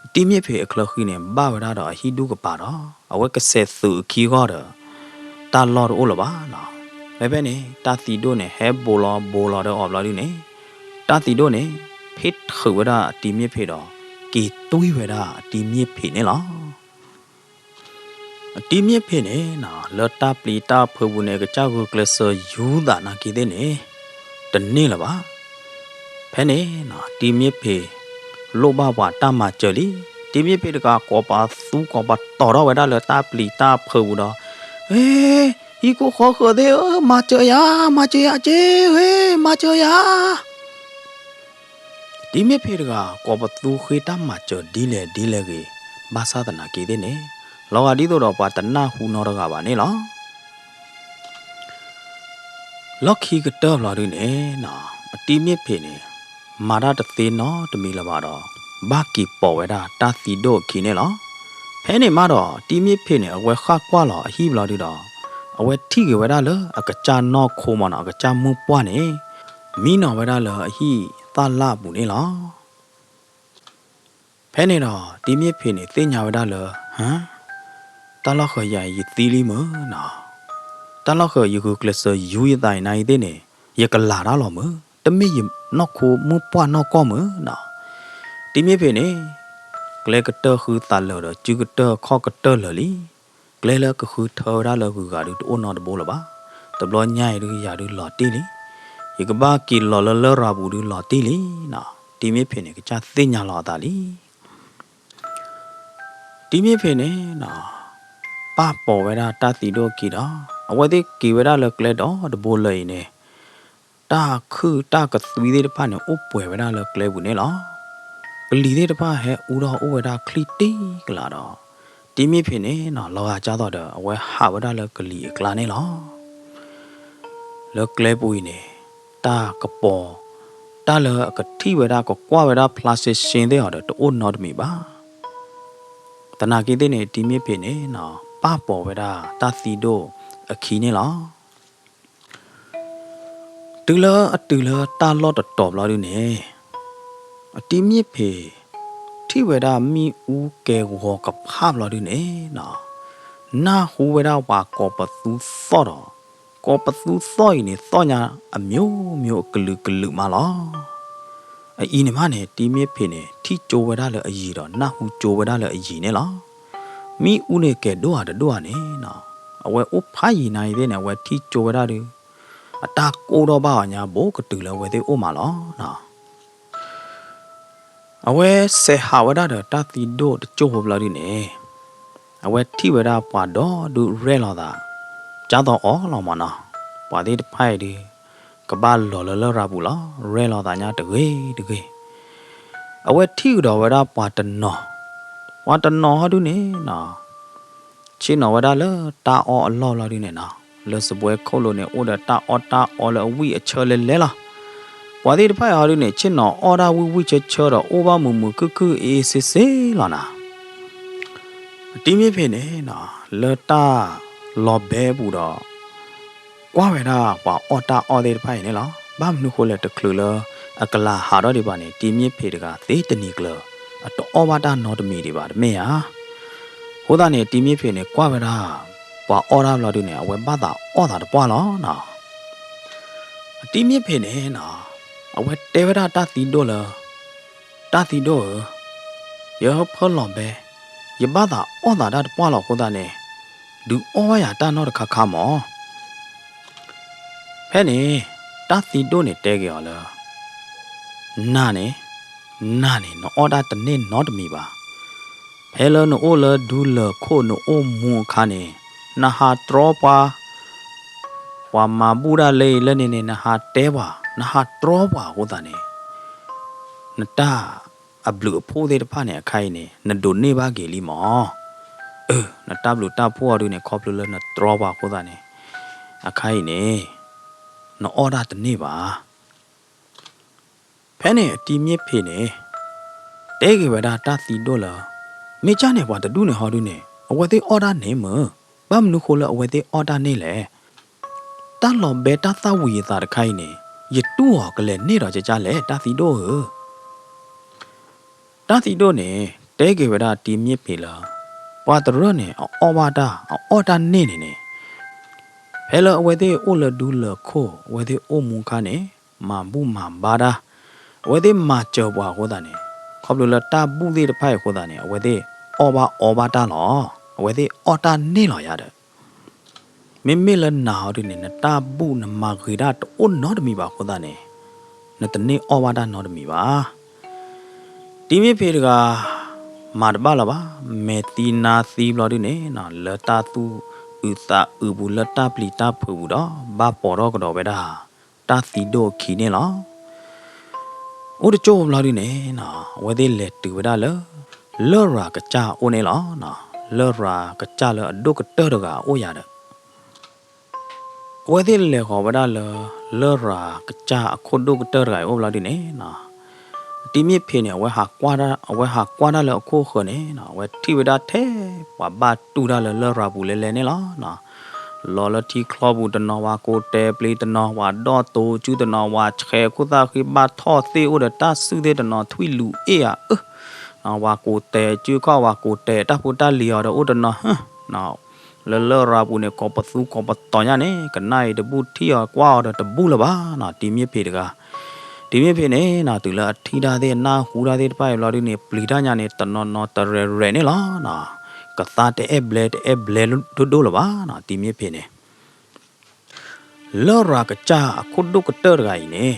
အတံၤမ့ၢ်ဖံးအချၢဃံန့ၣ် ဘၣ်ဝဲဒၣ်ဒီးအဟံၣ်ဒူၣ်ကပၤဒီး အဝဲကဆဲးသုးအခံဂီၢ်ဒီး တၢ်လီၢ်တအိၣ်လၢၤဘၣ်နီၤ. ဖဲဖဲန့ၣ် တၢ်သံဒိၣ်န့ၣ် ဟဲဘိးလီၤဘိးလီၤဒီးအီၤဘျီဒုန့ၣ် တၢ်သံဒိၣ်န့ၣ် ဖ့ၣ်ထုးဝဲဒၣ်အတံၤမ့ၢ်ဖံးဒီး က့ၤတွံၢ်ဝဲဒၣ်အတံၤမ့ၢ်ဖံးန့ၣ်လီၤ. အတံၤမ့ၢ်ဖံးန့ၣ်နီၤ လၢတၢ်ပျံၤတၢ်ဖုးပူၤန့ၣ် ကစၢ်ဂုာ်ကျဲးစၢးယူၤသးနာ်က့သ့ၣ်န့ၣ် တန့ၢ်လၢၤဘၣ်. ဖဲန့ၣ်နီၤ တံၤမ့ၢ်ဖံး လိၣ်ဘၣ်ပှၤတၢ်မၤစၢၤလံ. တံၤမ့ၢ်ဖံးတဂၤ ကိးပသူကိးပတီၤထီၣ်ဝဲဒၣ်လၢတၢ်ပျံၤတၢ်ဖုးပူၤဒီး ဟ့ ဟံၣ်ခိၣ်ဃီဃၢၤသ့ၣ်ဧၢ, မၤစၢၤယၤ, မၤစၢၤယၤက့ၤ, ဟ့ မၤစၢၤယၤ တံၤမ့ၢ်ဖံးတဂၤ ကိးပသူဃ့တၢ်မၤစၢၤဒ်လဲၣ်ဒ်လဲၣ်ဂ့ၤ ဘၣ်ဆၣ်သနာ်က့သ့ၣ်န့ၣ် လီၤဂာ်ဒ်သိးဒီးပှၤတနၢ်ဟူနီတဂၤဘၣ်န့ၣ်လီၤ. လီၢ်ခံကတၢၢ်ဘျီဒုန့ၣ်နီၤ အတံၤမ့ၢ်ဖံးန့ၣ် မၤတၢ်တသ့နီတမံၤလၢၤဘၣ်ဒီး ဘၣ်က့ၤပိာ်ဝဲဒၣ်တၢ်သံဒိၣ်အခံန့ၣ်လီၤ. ဖဲန့ၣ်မးဒီး တံၤမ့ၢ်ဖံးန့ၣ် အဝဲဃၣ်ကွၢ်လီၤအဟံၣ်ဘျီဒုဒီး အဝဲထံၣ်က့ၤဝဲဒၣ်လၢအကစၢ်နီၢ်ခိမးနီၤ အကစၢ်မုၢ်ပှၢ်န့ၣ် မံနီၤဝဲဒၣ်လၢအဟံၣ်သၣ်လၣ်အပူၤန့ၣ်လီၤ. ဖဲန့ၣ်ဒီး တံၤမ့ၢ်ဖံးန့ၣ် သ့ၣ်ညါဝဲဒၣ်လၢ ဟါ, တၢ်လီၢ်ဃၢၤယၤအံၤယသံလံမုၢ်နီၤ, တၢ်လီၢ်ဃၢၤယဂုာ်ကျဲးစၢးယူၤယသးအံၤနၤအံၤသ့ၣ်န့ၣ် ယကလၤတၢ်လီၤမုၢ်, တမ့ၢ်ယနီၢ်ခိမုၢ်ပှၢ်နီၢ်ကီၢ်မုၢ်နီၤ. တံၤမ့ၢ်ဖံးန့ၣ် ကျဲကတၢၢ်ဃုသးလၢာ်ဒီး စုကတၢၢ်ခီၣ်ကတၢၢ်လၢာ်လံ. ကျဲလၢကဃုထၢဝဲဒၣ်လၢဂုၤဂၤဒုးတအိၣ်နီတဘိလၢၤဘၣ်. တဘျီညါအံၤဒုးယၤဒုးလီၤတံၢ်လံ. ယကဘၣ်က့ၤလီၤလၢလရာ်ပူၤဒုးလီၤတံၢ်လံနီၤ. တံၤမ့ၢ်ဖံးန့ၣ် ကစၢ်သ့ၣ်ညါလီၤအသးလံ. တံၤမ့ၢ်ဖံးန့ၣ်နီၤ ပာ်ပိာ်ဝဲဒၣ်တၢ်သံဒိၣ်အခံဒီး အဝဲသ့ၣ်က့ၤဝဲဒၣ်လၢကျဲဒီတဘိလၢာ်အံၤန့ၣ် တၢ်ခုၣ်တၢ်ကသွံသ့ၣ်တဖၣ်န့ၣ် အိၣ်ပှဲၤဝဲဒၣ်လၢကျဲပူၤန့ၣ်လီၤ. ကလံၤသ့ၣ်တဖၣ်ဟဲအူထီၣ်အိၣ်ဝဲဒၣ်ချံတံၢ်ကလာ်ဒီး တံၤမ့ၢ်ဖံးန့ၣ်နီၤ လီၤဂာ်ကၢ်သိးဒီး အဝဲဟးဝဲဒၣ်လၢကလံၤအကျါန့ၣ်လီၤ. လၢကျဲပူၤအံၤန့ၣ် တၢ်ကပီၤ တၢ်လၢအကထံၣ်ဝဲဒၣ်ကကွၢ်ဝဲဒၣ်ဖျါရှဲရှဲသ့ၣ်အီၤဒီး တအိၣ်နီတမံၤဘၣ်. သနာ်က့သ့ၣ်န့ၣ် တံၤမ့ၢ်ဖံးန့ၣ်နီၤ ပာ်ပိာ်ဝဲဒၣ်တၢ်သံဒိၣ်အခံန့ၣ်လီၤ. တုၤလၢအတုၤလၢတၢ်လီၢ်တတီၤဘျီဒုန့ၣ် အတံၤမ့ၢ်ဖံး ထံၣ်ဝဲဒၣ်မ့ၣ်အူကဲဂီၤကဖးဘျီဒုန့ၣ်နီၤ နၢ်ဟူဝဲဒၣ်ပှၤကိးပသူသီၣ်ဒီး ကိးပသူသီၣ်အံၤန့ၣ် သီၣ်ညါအမျိုးမျိုးအကလုာ်ကလုာ်မးလီၤ. အအံၤန့ၣ်မးန့ၣ် တံၤမ့ၢ်ဖံးန့ၣ် ထံၣ်ကၠိဝဲဒၣ်လၢအယံၤဒီး နၢ်ဟူကၠိဝဲဒၣ်လၢအယံၤန့ၣ်လီၤ. မ့ၣ်အူန့ၣ်ကဲၤဒိၣ်ဧါတဒိၣ်ဧါန့ၣ်နီၤ အဝဲအိၣ်ဖးယံၤနၤအံၤသ့ၣ်န့ၣ် အဝဲထံၣ်ကၠိဝဲဒၣ်ဒီး အတၢ်ကိၢ်ထီၣ်ဘၣ်အီၤညါ ဘူးကတုၤလၢအဝဲသ့ၣ်အိၣ်မးလီၤ. အဝဲစဲးဟးဝဲဒၣ်ဒီးတၢ်သံဒိၣ်တစိၢ်ဖိဘျီဒုန့ၣ် အဝဲထံၣ်ဝဲဒၣ်ပှၤဒီဒုးရဲၣ်လီၤသး ကၢ်သိးအီၤလီၤမးနီၤ. ပှၤသ့ၣ်တဖၣ်အံၤဒုး ကဘၣ်လီၤလၢလရာ်ပူၤလီၤ. ရဲၣ်လီၤသးညါတဂ့ၤတဂ့ၤ. အဝဲထံၣ်ကဒီးဝဲဒၣ်ပှၤတနီၤ, ပှၤတနီၤဟီဒုန့ၣ်နီၤ ဆ့ၣ်နီၤဝဲဒၣ်လၢတၢ်အီၣ်အလီၢ်လီၤဒုန့ၣ်နီၤ, လၢစပွဲခိၣ်လိၤန့ၣ် အိၣ်ဒီးတၢ်အီၣ်တၢ်အီလၢအဝံၣ်အဆၢလဲၤလဲၤလီၤ. ပှၤသ့ၣ်တဖၣ်အံၤဟီဒုန့ၣ် ဆ့ၣ်နီၤအီၣ်တၢ်ဝံၣ်ဝံၣ်ဆၢဆၢဒီး အိၣ်ဘၣ်မုာ်မုာ်ခုၣ်ခုၣ်အ့ၣ်စ့စ့လီၤနၤ. တံၤမ့ၢ်ဖံးန့ၣ်နီၤ လၢတၢ်လီၤဘဲပူၤဒီး ကွၢ်ဝဲဒၣ်ပှၤအီၣ်တၢ်အီၣ်သ့ၣ်တဖၣ်အံၤန့ၣ်လီၤ. ဘၣ်မနုၤဃိလဲၣ် တချုးလၢအကလၤဟးထီၣ်ဒံးဘၣ်န့ၣ် တံၤမ့ၢ်ဖံးတဂၤသ့တနံၤကျၢၤ အတအီၣ်ဘၣ်တၢ်နီတမံၤဒံးဘၣ် တမ့ၢ်ဧါ. အဃိသတးန့ၣ် တံၤမ့ၢ်ဖံးန့ၣ် ကွၢ်ဝဲဒၣ် ပှၤအီၣ်တၢ်ဘျီဒုန့ၣ် အဝဲဘၣ်သးအီၣ်သးတပှၢ်လီၤနီၤ. တံၤမ့ၢ်ဖံးန့ၣ်နီၤ အဝဲတဲဝဲဒၣ်တၢ်သံဒိၣ်လၢ တၢ်သံဒိၣ်ဧၢ, ယဟၢဖၢလီၤဘဲ, ယဘၣ်သးအီၣ်သးတၢ်တပှၢ်လီၤအဃိသတးန့ၣ် ဒုးအီၣ်ဘၣ်ယၤတၢ်နီတခါခါမး. ဖဲန့ၣ် တၢ်သံဒိၣ်န့ၣ်တဲက့ၤအီၤလၢ နၤန့ၣ်, နၤန့ၣ် နအီၣ်တၢ်တန့ၢ်နီတမံၤဘၣ်. ဖဲလၢနအိၣ်လၢဒူလၢၢ်ခိၣ်နအိၣ်မူအခါန့ၣ် နဟးတြီပှၤ, ပှၤမၤဘူၣ်တၢ်လၢအံၤလၢန့ၣ်န့ၣ် နဟးတဲပှၤ, နဟးတြီပှၤအဃိသတးန့ၣ် နတၢ်အဘျုးအဖှိၣ်သ့ၣ်တဖၣ်န့ၣ် အခါအံၤန့ၣ် နဒိးန့ၢ်ဘၣ်က့ၤလံမၢ်. အၢ နတၢ်ဘျုးတၢ်ဖှိၣ်အီၤဒုန့ၣ် ခီဖျိလၢနတြီပှၤအဃိသတးန့ၣ် အခါအံၤန့ၣ် နအီၣ်တၢ်တန့ၢ်ဘၣ်. ဖဲန့ၣ်အတံၤမ့ၢ်ဖံးန့ၣ် တဲက့ၤဝဲဒၣ်တၢ်သံဒိၣ်လၢ မ့ၢ်ကၢ်န့ၣ် ပှၤတဒူၣ်န့ၣ်ဟီဒုန့ၣ် အဝဲသ့ၣ်အီၣ်တၢ်န့ၢ်မၢ်. ဘၣ်မနုၤဃိလၢအဝဲသ့ၣ်အီၣ်တၢ်န့ၢ်လဲၣ်. တၢ်လီၤဘဲတၢ်သၣ်ဝံၤအသးတခါအံၤန့ၣ် ယတူၢ်အီၤကလဲၤန့ၢ်ဒီးကကၢ်လဲၣ် တၢ်သံဒိၣ်ဧၢ. တၢ်သံဒိၣ်န့ၣ် တဲက့ၤဝဲဒၣ်တံၤမ့ၢ်ဖံးလၢ ပှၤတရၢၣ်န့ၣ် အအီၣ်ဘၣ်တၢ် အအီၣ်တၢ်န့ၢ်န့ၣ်န့ၣ် ဖဲလၢအဝဲသ့ၣ်အိၣ်လၢဒူလၢၢ်ခိၣ် အဝဲသ့ၣ်အိၣ်မူခါန့ၣ် မၤဘူၣ်မၤဘါတၢ် အဝဲသ့ၣ်မၤစၢၤပှၤအဃိသတးန့ၣ် ခီဖျိလၢတၢ်ဘူၣ်သ့ၣ်တဖၣ်အံၤအဃိသတးန့ၣ် အဝဲသ့ၣ်အီၣ်ဘၣ်အီဘၣ်တၢ်လီၤ. အဝဲသ့ၣ်အီၣ်တၢ်န့ၢ်လီၤယၤဒီး မ့မ့ၢ်လၢနၤဟီဒုန့ၣ် နတၢ်ဘူၣ်နမၤဂ့ၤတၢ်တအိၣ်နီတမံၤဘၣ်အဃိသတးန့ၣ် နတန့ၢ်အီၣ်ဘၣ်တၢ်နီတမံၤဘၣ်. တံၤမ့ၢ်ဖံးတဂၤ မၤတဘၣ်လၢၤဘၣ်. မဲာ်သံနါသံဘျီဒုန့ၣ် လၢတၢ်သူၣ်အုးသးအုးပူၤ လၢတၢ်ပျံၤတၢ်ဖုးပူၤဒီး ဘၣ်ပိာ်ထီၣ်ကဒီးဝဲဒၣ် တၢ်သံဒိၣ်အခံန့ၣ်လီၤ. အိၣ်တကၠိၢ်ဘျီဒုန့ၣ် အဝဲသ့ၣ်လဲၤတုၤဝဲဒၣ်လၢ လရာ်ကစၢ်အအိၣ်န့ၣ်လီၤ. လရာ်ကစၢ်လၢအဒိၣ်ကတၢၢ်တဂၤအအိၣ်ယၤဒီး အဝဲသ့ၣ်လဲၤဃီၤဝဲဒၣ်လၢ လရာ်ကစၢ်အခိၣ်ဒိၣ်ကတၢၢ်တဂၤအံၤအိၣ်ဘျီဒုန့ၣ် တံၤမ့ၢ်ဖံးန့ၣ် အဝဲဟးကွၢ်တၢ်လၢအခိၣ်ဃၢၤန့ၣ် အဝဲထံၣ်ဝဲဒၣ်ထဲ ပှၤဘၣ်တူၢ်တၢ်လၢလရာ်ပူၤလဲၤလဲၤန့ၣ်လီၤ. လီၤလၢထံချီပူၤတနီၤ ဝၤကိးတဲာ်ပျ့ၤတနီၤ ဝၤဒီၣ်တိၤစုတနီၤ ဝၤဆဲးခိၣ်သၣ်ဃံဘၣ်ထီၣ်သ့ၣ်အိၣ်ဒီးတၢ်စုၣ်သ့ၣ်တနီၤ ထွံၣ်လူၤအ့ၣ်အအၢ ဝၤကိးတဲာ်စုခီၣ် ဝၤကိးတဲာ်တၢ်ဖိတၢ်လံၤအီၤဒီးအိၣ်တနီၤ လၢလရာ်ပူၤန့ၣ် ကိးပသူကိးပသီညါန့ၣ် ကနၣ်အံၤတဘူၣ်ထံၣ်အီၤကွၢ်အီၤဒီးတဘူၣ်လၢၤဘၣ်နီၤ တံၤမ့ၢ်ဖံးတဂၤ. တံၤမ့ၢ်ဖံးန့ၣ်နီၤ တုၤလၢအထံၣ်တၢ်သ့ၣ်အနၢ်ဟူတၢ်သ့ၣ်တဖၣ်အံၤဘျီဒုန့ၣ် ပျံၤတၢ်ညါန့ၣ် တနီၤနီၤတရဲၣ်ရဲၣ်န့ၣ်လီၤ. ကသါတအဲၣ်ဘျဲတအဲၣ်ဘျဲဒိၣ်ဒိၣ်လၢၤဘၣ်နီၤ တံၤမ့ၢ်ဖံးန့ၣ် လရာ်ကစၢ်အခိၣ်ဒိၣ်ကတၢၢ်တဂၤအံၤန့ၣ်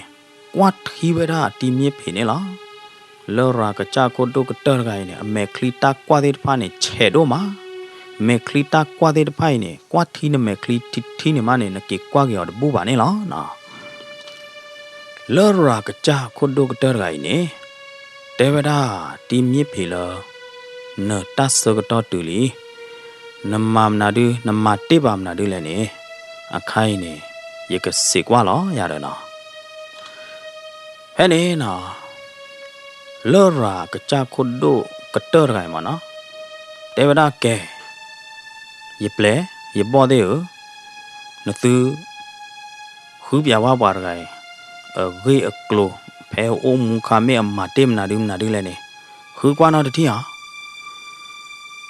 ကွၢ်ထံဝဲဒၣ်အတံၤမ့ၢ်ဖံးန့ၣ်လီၤ. လရာ်ကစၢ်အခိၣ်ဒိၣ်ကတၢၢ်တဂၤအံၤန့ၣ် အမဲာ်ချံတၢ်ကွၢ်သ့ၣ်တဖၣ်န့ၣ် ဆဲးဒိၣ်မး, မဲာ်ချံတၢ်ကွၢ်သ့ၣ်တဖၣ်အံၤန့ၣ် ကွၢ်ထံနမဲာ်ချံထံထံန့ၣ်မးန့ၣ် နက့ၤကွၢ်က့ၤအီၤတဘူၣ်ဘၣ်န့ၣ်လီၤ. လရာ်ကစၢ်အခိၣ်ဒိၣ်ကတၢၢ်တဂၤအံၤန့ၣ် တဲဝဲဒၣ်တံၤမ့ၢ်ဖံးလၢ နတၢ်ဆၢကတီၢ်တုၤလံ, နမၤမနုၤဒု နမၤတ့ၢ်ဘၣ်မနုၤဒုလဲၣ်န့ၣ် အခါအံၤန့ၣ် ယကစံးကွၢ်လီၤယၤဒီးနီၤ. ဖဲန့ၣ်နီၤ လရာ်ကစၢ်ခိၣ်ဒိၣ်ကတၢၢ်တဂၤအံၤမးနီၤ တဲဝဲဒၣ်ကဲ, ယပျဲၢ် ယဘီၣ်သ့ၣ်ဧၢ, နသု ဃုပျးဝၢ်ပှၤတဂၤအံၤ အဂ့ၢ်အကျိၤ ဖဲအအိၣ်မူခါမ့ၢ်အမၤတ့ၢ်မနုၤဒုမနုၤဒုလဲၣ်န့ၣ် ဃုကွၢ်နီတထံၣ်ဧါ.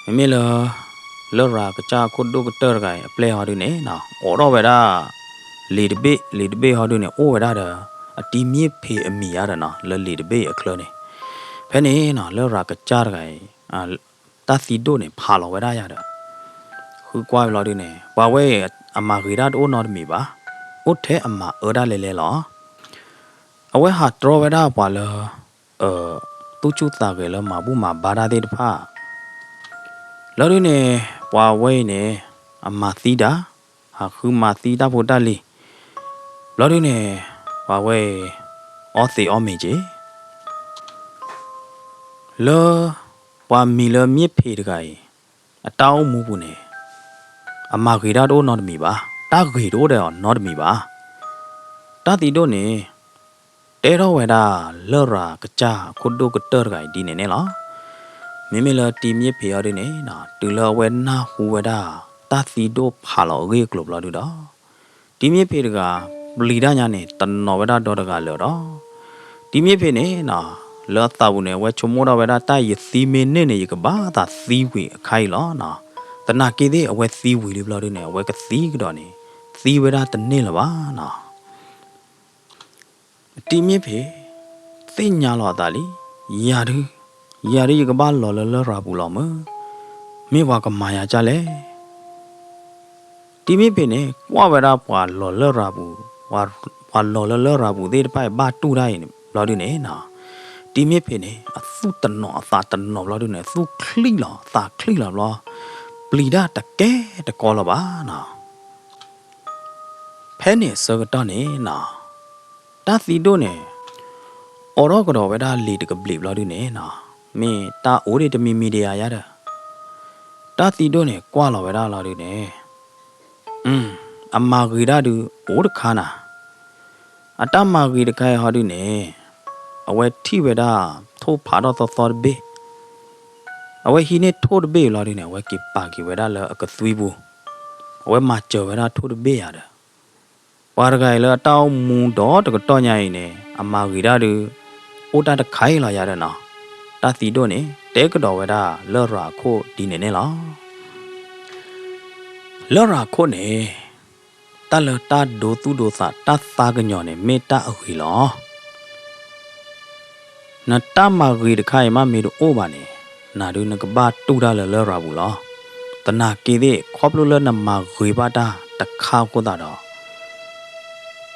မ့မ့ၢ်လၢ လရာ်ကစၢ်ခိၣ်ဒိၣ်ကတၢၢ်တဂၤအံၤ အပျဲၢ်ဟီဒုန့ၣ်နီၤ အိးထီၣ်ဝဲဒၣ် လံာ်တဘ့ၣ်, လံာ်တဘ့ၣ်ဟီဒုန့ၣ် အိၣ်ဝဲဒၣ်ဒီး အတံၤမ့ၢ်ဖံးအမံၤဧါဒီးနီၤ လၢလံာ်တဘ့ၣ်အချၢန့ၣ်. ဖဲန့ၣ်နီၤ လရာ်ကစၢ်တဂၤအံၤ တၢ်သံဒိၣ်န့ၣ် ဖးလီၤဝဲဒၣ်ယၤဒီး ဃုကွၢ်ဘျီဒုန့ၣ် ပှၤဝဲအံၤ အမၤဂ့ၤတၢ်တအိၣ်နီတမံၤဘၣ်, အိၣ်ထဲအမၤအၢတၢ်လဲၤလဲၤလီၤ. အဝဲဟးတြီဝဲဒၣ်ပှၤလၢ အသူၣ်ဆူၣ်သးဂဲၤလၢမၤဘူၣ်မၤဘါတၢ်သ့ၣ်တဖၣ် ဘျီဒုန့ၣ် ပှၤဝဲအံၤန့ၣ် အမၤသံတၢ်, ဟးဃုမၤသံတၢ်ဖိတၢ်လံၤ, ဘျီဒုန့ၣ် ပှၤဝဲအံၤ အီသံးအီမ့ၤက့ၤ လၢ ပှၤမံၤလၢမ့ၢ်ဖံးတဂၤအံၤ အတၢ်အိၣ်မူပူၤန့ၣ် အမၤဂ့ၤတၢ်တအိၣ်နီတမံၤဘၣ်, တၢ်ဂ့ၤတအိၣ်ဒီးအီၤနီတမံၤဘၣ်. တၢ်သံဒိၣ်န့ၣ် တဲထီၣ်ဝဲဒၣ်လရာ်ကစၢ်ခိၣ်ဒိၣ်ကတၢၢ်တဂၤအံၤဒ်န့ၣ်န့ၣ်လီၤ. မ့မ့ၢ်လၢတံၤမ့ၢ်ဖံးအီၤဒ်န့ၣ် တုၤလၢအဝဲနၢ်ဟူဝဲဒၣ် တၢ်သံဒိၣ်ဖးလီၤအဂ့ၢ်အကျိၤဘျီဒုဒီး တံၤမ့ၢ်ဖံးတဂၤ ပျံၤတၢ်ညါန့ၣ် တနီၤဝဲဒၣ်ဒီတဂၤလၢာ်ဒီး တံၤမ့ၢ်ဖံးန့ၣ်နီၤ လၢအသးပူၤန့ၣ် အဝဲဆိကမိၣ်ထီၣ်ဝဲဒၣ် တၢ်ယသံမ့ၢ်န့ၢ်န့ၣ် ယကဘၣ်သးသံဝံၤအခါအံၤလီၤနီၤ. သနာ်က့သ့ၣ် အဝဲသံဝံၤလံဘျီဒုန့ၣ် အဝဲကသံကဒီးန့ၣ် သံဝဲဒၣ်တန့ၢ်လၢၤဘၣ်နီၤ. တံၤမ့ၢ်ဖံး သ့ၣ်ညါလီၤအသးလံ, ယၤဒု ယၤဒုယကဘၣ်လီၤလၢလရာ်ပူၤလီၤမၢ်, မ့ၢ်ပှၤကမၤယၤကၢ်လဲၣ်. တံၤမ့ၢ်ဖံးန့ၣ် ကွၢ်ဝဲဒၣ်ပှၤလီၤလၢရၤပူၤ, ပှၤလီၤလၢလရာ်ပူၤသ့ၣ်တဖၣ်အံၤဘၣ်တူၢ်တၢ်အံၤန့ၣ် ဘျီဒုန့ၣ်နီၤ, တံၤမ့ၢ်ဖံးန့ၣ် အသူၣ်တနီၤအသးတနီၤဘျီဒုန့ၣ် အသူၣ်ချံလီၤသးချံလီၤဘျီ, ပျံၤတၢ်တကဲတကီလၢၤဘၣ်နီၤ. ဖဲန့ၣ်အဆၢကတီၢ်န့ၣ်နီၤ တၢ်သံဒိၣ်န့ၣ် အိးထီၣ်ကဒီးဝဲဒၣ်လံာ်တကဘျံးဘျီဒုန့ၣ်နီၤ, မ့ၢ်တၢ်အိၣ်ဒံးတမံၤမံၤဒံးဧါယၤဒီး, တၢ်သံဒိၣ်န့ၣ်ကွၢ်လီၤဝဲဒၣ်လီၤဒုန့ၣ်, အမၤဂ့ၤတၢ်ဒုးအိၣ်တခါနၤ, အတၢ်မၤဂ့ၤတခါအံၤဟီဒုန့ၣ်, အဝဲထံၣ်ဝဲဒၣ်ထိၣ်ဖးထီၣ်သီသီတဘ့ၣ်, အဝဲဟံးန့ၢ်ထိၣ်တဘ့ၣ်ဘျီဒုန့ၣ် အဝဲက့ၤပာ်က့ၤဝဲဒၣ်လၢအကသွံပူၤ, အဝဲမၤစၢၤဝဲဒၣ်ထိၣ်တဘ့ၣ်ယၤဒီး ပှၤတဂၤအံၤလၢအတၢ်အိၣ်မူဒီတကတီၢ်ညါအံၤန့ၣ် အမၤဂ့ၤတၢ်ဒုး အိၣ်တၢ်တခါအံၤလီၤယၤဒီးနီၤ, တၢ်သံဒိၣ်န့ၣ် တဲကဒီးဝဲဒၣ်လရာ်ခိၣ်ဒ်န့ၣ်န့ၣ်လီၤ. လရာ်ခိၣ်န့ၣ် တၢ်လၢတၢ်ဒိသူၣ်ဒိသးတၢ်သးကညီၤန့ၣ် မ့ၢ်တၢ်အဂ့ၤလီၤ. နတၢ်မၤဂ့ၤတခါအံၤမ့ၢ်မ့ၢ်တအိၣ်ဘၣ်န့ၣ်, နၤဒုးနကဘၣ်တူၢ်တၢ်လၢလရာ်ပူၤလီၤ. သနာ်က့သ့ၣ် ခီဖျိလၢနမၤဂ့ၤဘၣ်တၢ်တခါအဃိသတးဒီး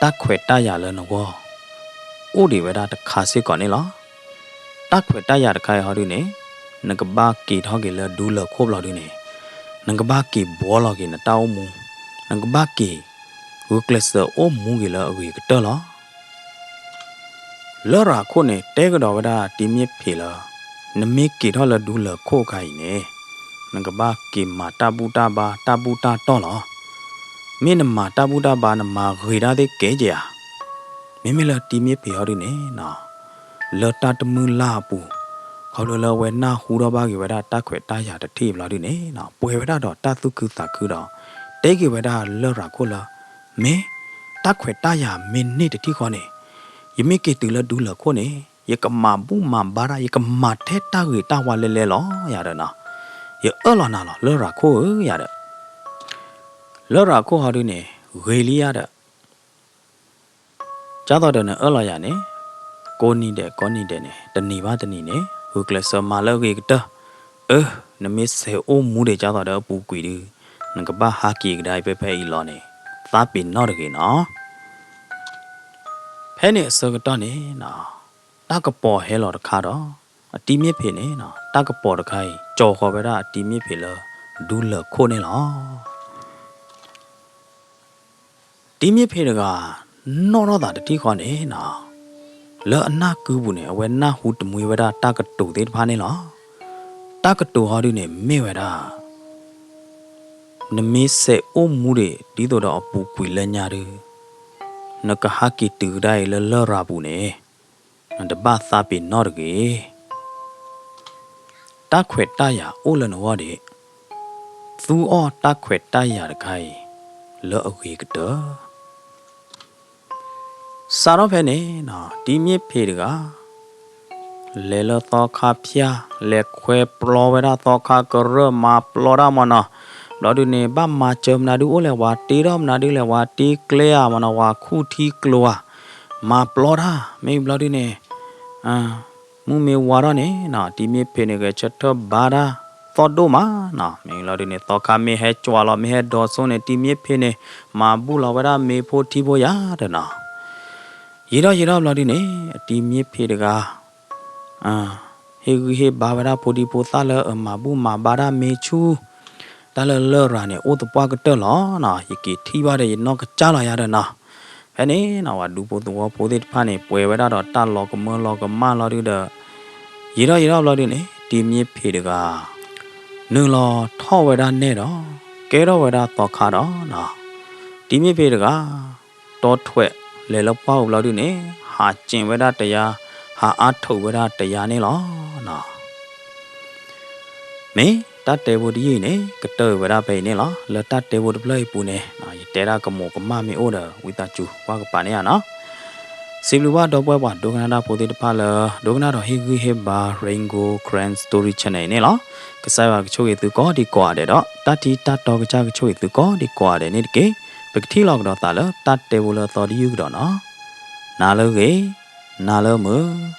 တၢ်ခွဲးတၢ်ယာ်လၢနဂီၢ် အိၣ်ဒံးဝဲဒၣ်တခါစ့ၢ်ကီးန့ၣ်လီၤ. တၢ်ခွဲးတၢ်ယာ်တခါအံၤဟီဒုန့ၣ် နကဘၣ်က့ၤထီၣ်က့ၤလၢဒူလၢာ်ခိၣ်ဘျီဒုန့ၣ်, နကဘၣ်က့ၤဘှီလီၤက့ၤနတၢ်အိၣ်မူ, နကဘၣ်က့ၤ ဂုာ်ကျဲးစၢးအိၣ်မူက့ၤလၢအဂ့ၤကတၢၢ်လီၤ. လရာ်ခိၣ်န့ၣ် တဲကဒီးဝဲဒၣ်တံၤမ့ၢ်ဖံးလၢ နမ့ၢ်က့ၤထီၣ်လၢဒူလၢာ်ခိၣ်အခါအံၤန့ၣ်, နကဘၣ်က့ၤမၤတၢ်ဘူၣ်တၢ်ဘါတၢ်ဘူၣ်တၢ်တီၢ်လီၤ. မ့ၢ်နမၤတၢ်ဘူၣ်တၢ်ဘါ နမၤဂ့ၤတၢ်သ့ၣ်ကဲကဲဧါ. မ့မ့ၢ်လၢတံၤမ့ၢ်ဖံးဟီဒုန့ၣ်, လၢတၢ်တမုၢ်လၢ်အပူၤ, ခီဖျိလၢအဝဲနၢ်ဟူထီၣ်ဘၣ်က့ၤဝဲဒၣ်တၢ်ခွဲးတၢ်ယာ်တထံၣ်ဘျီဒုန့ၣ်, ပှဲၤဝဲဒၣ်ဒီးတၢ်သူၣ်ခုသးခုဒီး တဲက့ၤဝဲဒၣ်လရာ်ခိၣ်လၢ မ့ၢ်တၢ်ခွဲးတၢ်ယာ်မ့ၢ်န့ၢ်တထံၣ်ဃီန့ၣ်, ယမ့ၢ်က့ၤတုၤလၢဒူလၢာ်ခိၣ်န့ၣ် ယကမၤဘူၣ်မၤဘါတၢ်, ယကမၤထဲတၢ်ဂ့ၤတၢ်ဝါလဲလဲလီၤယၤဒီးနီၤ. ယအၢၣ်လီၤနၤလီၤ လရာ်ခိၣ်ဧၢယၤဒီး လရာ်ခိၣ်ဟီဒုန့ၣ် ဂ့ၤလံယၤဒီး ကၢ်သိးဒီးနအၢၣ်လီၤယၤန့ၣ်, ကိးနံၤဒဲးကိးနံၤဒဲးန့ၣ် တနံၤဘၣ်တနံၤန့ၣ် ဂုာ်ကျဲးစၢးမၤလၢအဂ့ၤကတၢၢ်, အၢ နမ့ၢ်ဆဲးအိၣ်မူဒံးကၢ်သိးဒီးအပူၤကွံာ်ဒု, နကဘၣ်ဟးက့ၤကဒါအံၤဖဲဖဲအံၤလီၤန့ၣ် သးပ့ၤနီၣ်တဂ့ၤနီၤ. ဖဲန့ၣ်အဆၢကတီၢ်န့ၣ် တၢ်ကပီၤဟဲလီၤတခါဒီး အတံၤမ့ၢ်ဖံးန့ၣ် တၢ်ကပီၤတခါအံၤ ကၠီၤဃီၤဝဲဒၣ်အတံၤမ့ၢ်ဖံးလၢ ဒူလၢာ်ခိၣ်န့ၣ်လီၤ. တံၤမ့ၢ်ဖံးတဂၤ နီၣ်ထီၣ်သးတထံၣ်ဃီန့ၣ်နီၤ, လၢအနၢ်ကုပူၤန့ၣ် အဝဲနၢ်ဟူတမှံဝဲဒၣ်တၢ်ကတိၤသ့ၣ်တဖၣ်န့ၣ်လီၤ. တၢ်ကတိၤဟီဒုန့ၣ် မ့ၢ်ဝဲဒၣ် နမ့ၢ်ဆဲးအိၣ်မူဒံး ဒ်သိးဒီးအပူၤကွံာ်လၢညါဒု, နကဟးက့ၤတုၤကဒါအံၤလၢလရာ်ပူၤန့ၣ် နတဘၣ်သးပ့ၤနီၣ်တဂ့ၤ. တၢ်ခွဲးတၢ်ယာ်အိၣ်လၢနဂီၢ်ဒံး, သူအီၣ်တၢ်ခွဲးတၢ်ယာ်တခါအံၤ လၢအဂ့ၤကတၢၢ်. စးထီၣ်ဖဲန့ၣ်နီၤ တံၤမ့ၢ်ဖံးတဂၤ လဲၤလၢသီခါဖၠၣ်, လဲၤခွဲပျီဝဲဒၣ်သီခါကရၢၢ် မၤပျီတၢ်မၢ်နီၤ. ဘျီဒုန့ၣ် ဘၣ်မၤစၢၤမနုၤဒုအိၣ်လဲၣ်, ဝၤတ့ထီၣ်မနုၤဒုလဲၣ်, ဝၤတ့ကျဲဧါမၢ်နီၤ, ဝၤခူၣ်ထံကျိၤဧါ, မၤပျီတၢ်. မ့ၢ်ဘျီဒုန့ၣ် မုၢ်မ့ၢ်ဝါထီၣ်န့ၣ်နီၤ တံၤမ့ၢ်ဖံးန့ၣ် ဂဲၤဆၢထၢၣ်ဘါတၢ်သီၣ်ဒိၣ်မးနီၤ. မ့ၢ်ဘျီဒုန့ၣ် သီခါမ့ၢ်ဟဲကွၢ်လီၤ မ့ၢ်ဟဲဒိးစိန့ၣ် တံၤမ့ၢ်ဖံးန့ၣ် မၤဘူၣ်လီၤဝဲဒၣ်မ့ၤဖိထံဖိယၤဒီးနီၤ. ယံာ်ထီၣ်ယံာ်ထီၣ်ဘျီဒုန့ၣ် အတံၤမ့ၢ်ဖံးတဂၤ ဟ့ၣ်ဂံၢ်ဟ့ၣ်ဘါဝဲဒၣ်ဖိဒံဖိသၣ်လၢအမၤဘူၣ်မၤဘါတၢ်မ့ၤဆူၣ်, တၢ်လၢလရာ်န့ၣ် အိၣ်သပှၢ်ကတၢၢ်လီၤနီၤ. ယက့ၤထံၣ်ဘၣ်ဒီးယနီၢ်ကစၢ်လီၤယၤဒီးနီၤ. ဖဲန့ၣ်နီၤ ပှၤဒူဖိသဝီဖိသ့ၣ်တဖၣ်န့ၣ် ပှဲၤဝဲဒၣ်ဒီးတၢ်လီၤကမၢလီၤကမၣ်လီၤဒုဒီး ယံာ်ထီၣ်ယံာ်ထီၣ်ဘျီဒုန့ၣ် တံၤမ့ၢ်ဖံးတဂၤ နုာ်လီၤထီၣ်ဝဲဒၣ်နဲၣ်ဒီး ကဲထီၣ်ဝဲဒၣ်သီခါဒီးနီၤ, တံၤမ့ၢ်ဖံးတဂၤ တီထွဲးလဲၤလၢပှၢ်ပူၤဘျီဒုန့ၣ် ဟးက့ၤဝဲဒၣ်တယါ, ဟးအါထုးဝဲဒၣ်တယါန့ၣ်လီၤ. မ့ၢ်တၢ်တဲဖိတယုၢ်အံၤန့ၣ် ကတၢၢ်ဝဲဒၣ်ဖဲအံၤန့ၣ်လီၤ. လၢတၢ်တဲဖိတဖျၢၣ်အံၤပူၤန့ၣ် ယတဲဒၣ်ကမိၣ်ကမၣ်မ့ၢ်အိၣ်ဒီး ဝံသးစူၤကွၢ်ကပၤန့ၣ်ဧါနီၤ. စံးဘျုးဘၣ်ဒီပုၢ်ဝဲၢ်ပှၤဒိကနၣ်တၢ်ဖိသ့ၣ်တဖၣ်လၢ ဒိကနၣ်ဒီးဟ့ၣ်ဂံၢ်ဟ့ၣ်ဘါ Rain Gold Karen Story Channel အံၤန့ၣ်လီၤ. ကစၢ်ယွၤကဆိၣ်ဂ့ၤသုကိးဒံကိးဂၤဒဲးဒီး တၢ်ထံတၢ်တီကစၢ်ကဆိၣ်ဂ့ၤသုကိးဒံကိးဂၤဒဲးန့ၣ်တက့ၢ်. ပကထံၣ်လိာ်ကဒီးသးလၢတၢ်တဲဖိလၢအသီတယုၢ်ကဒီးနီၤ. နၤလၢဂ့ၤ, နၤလၢမုာ်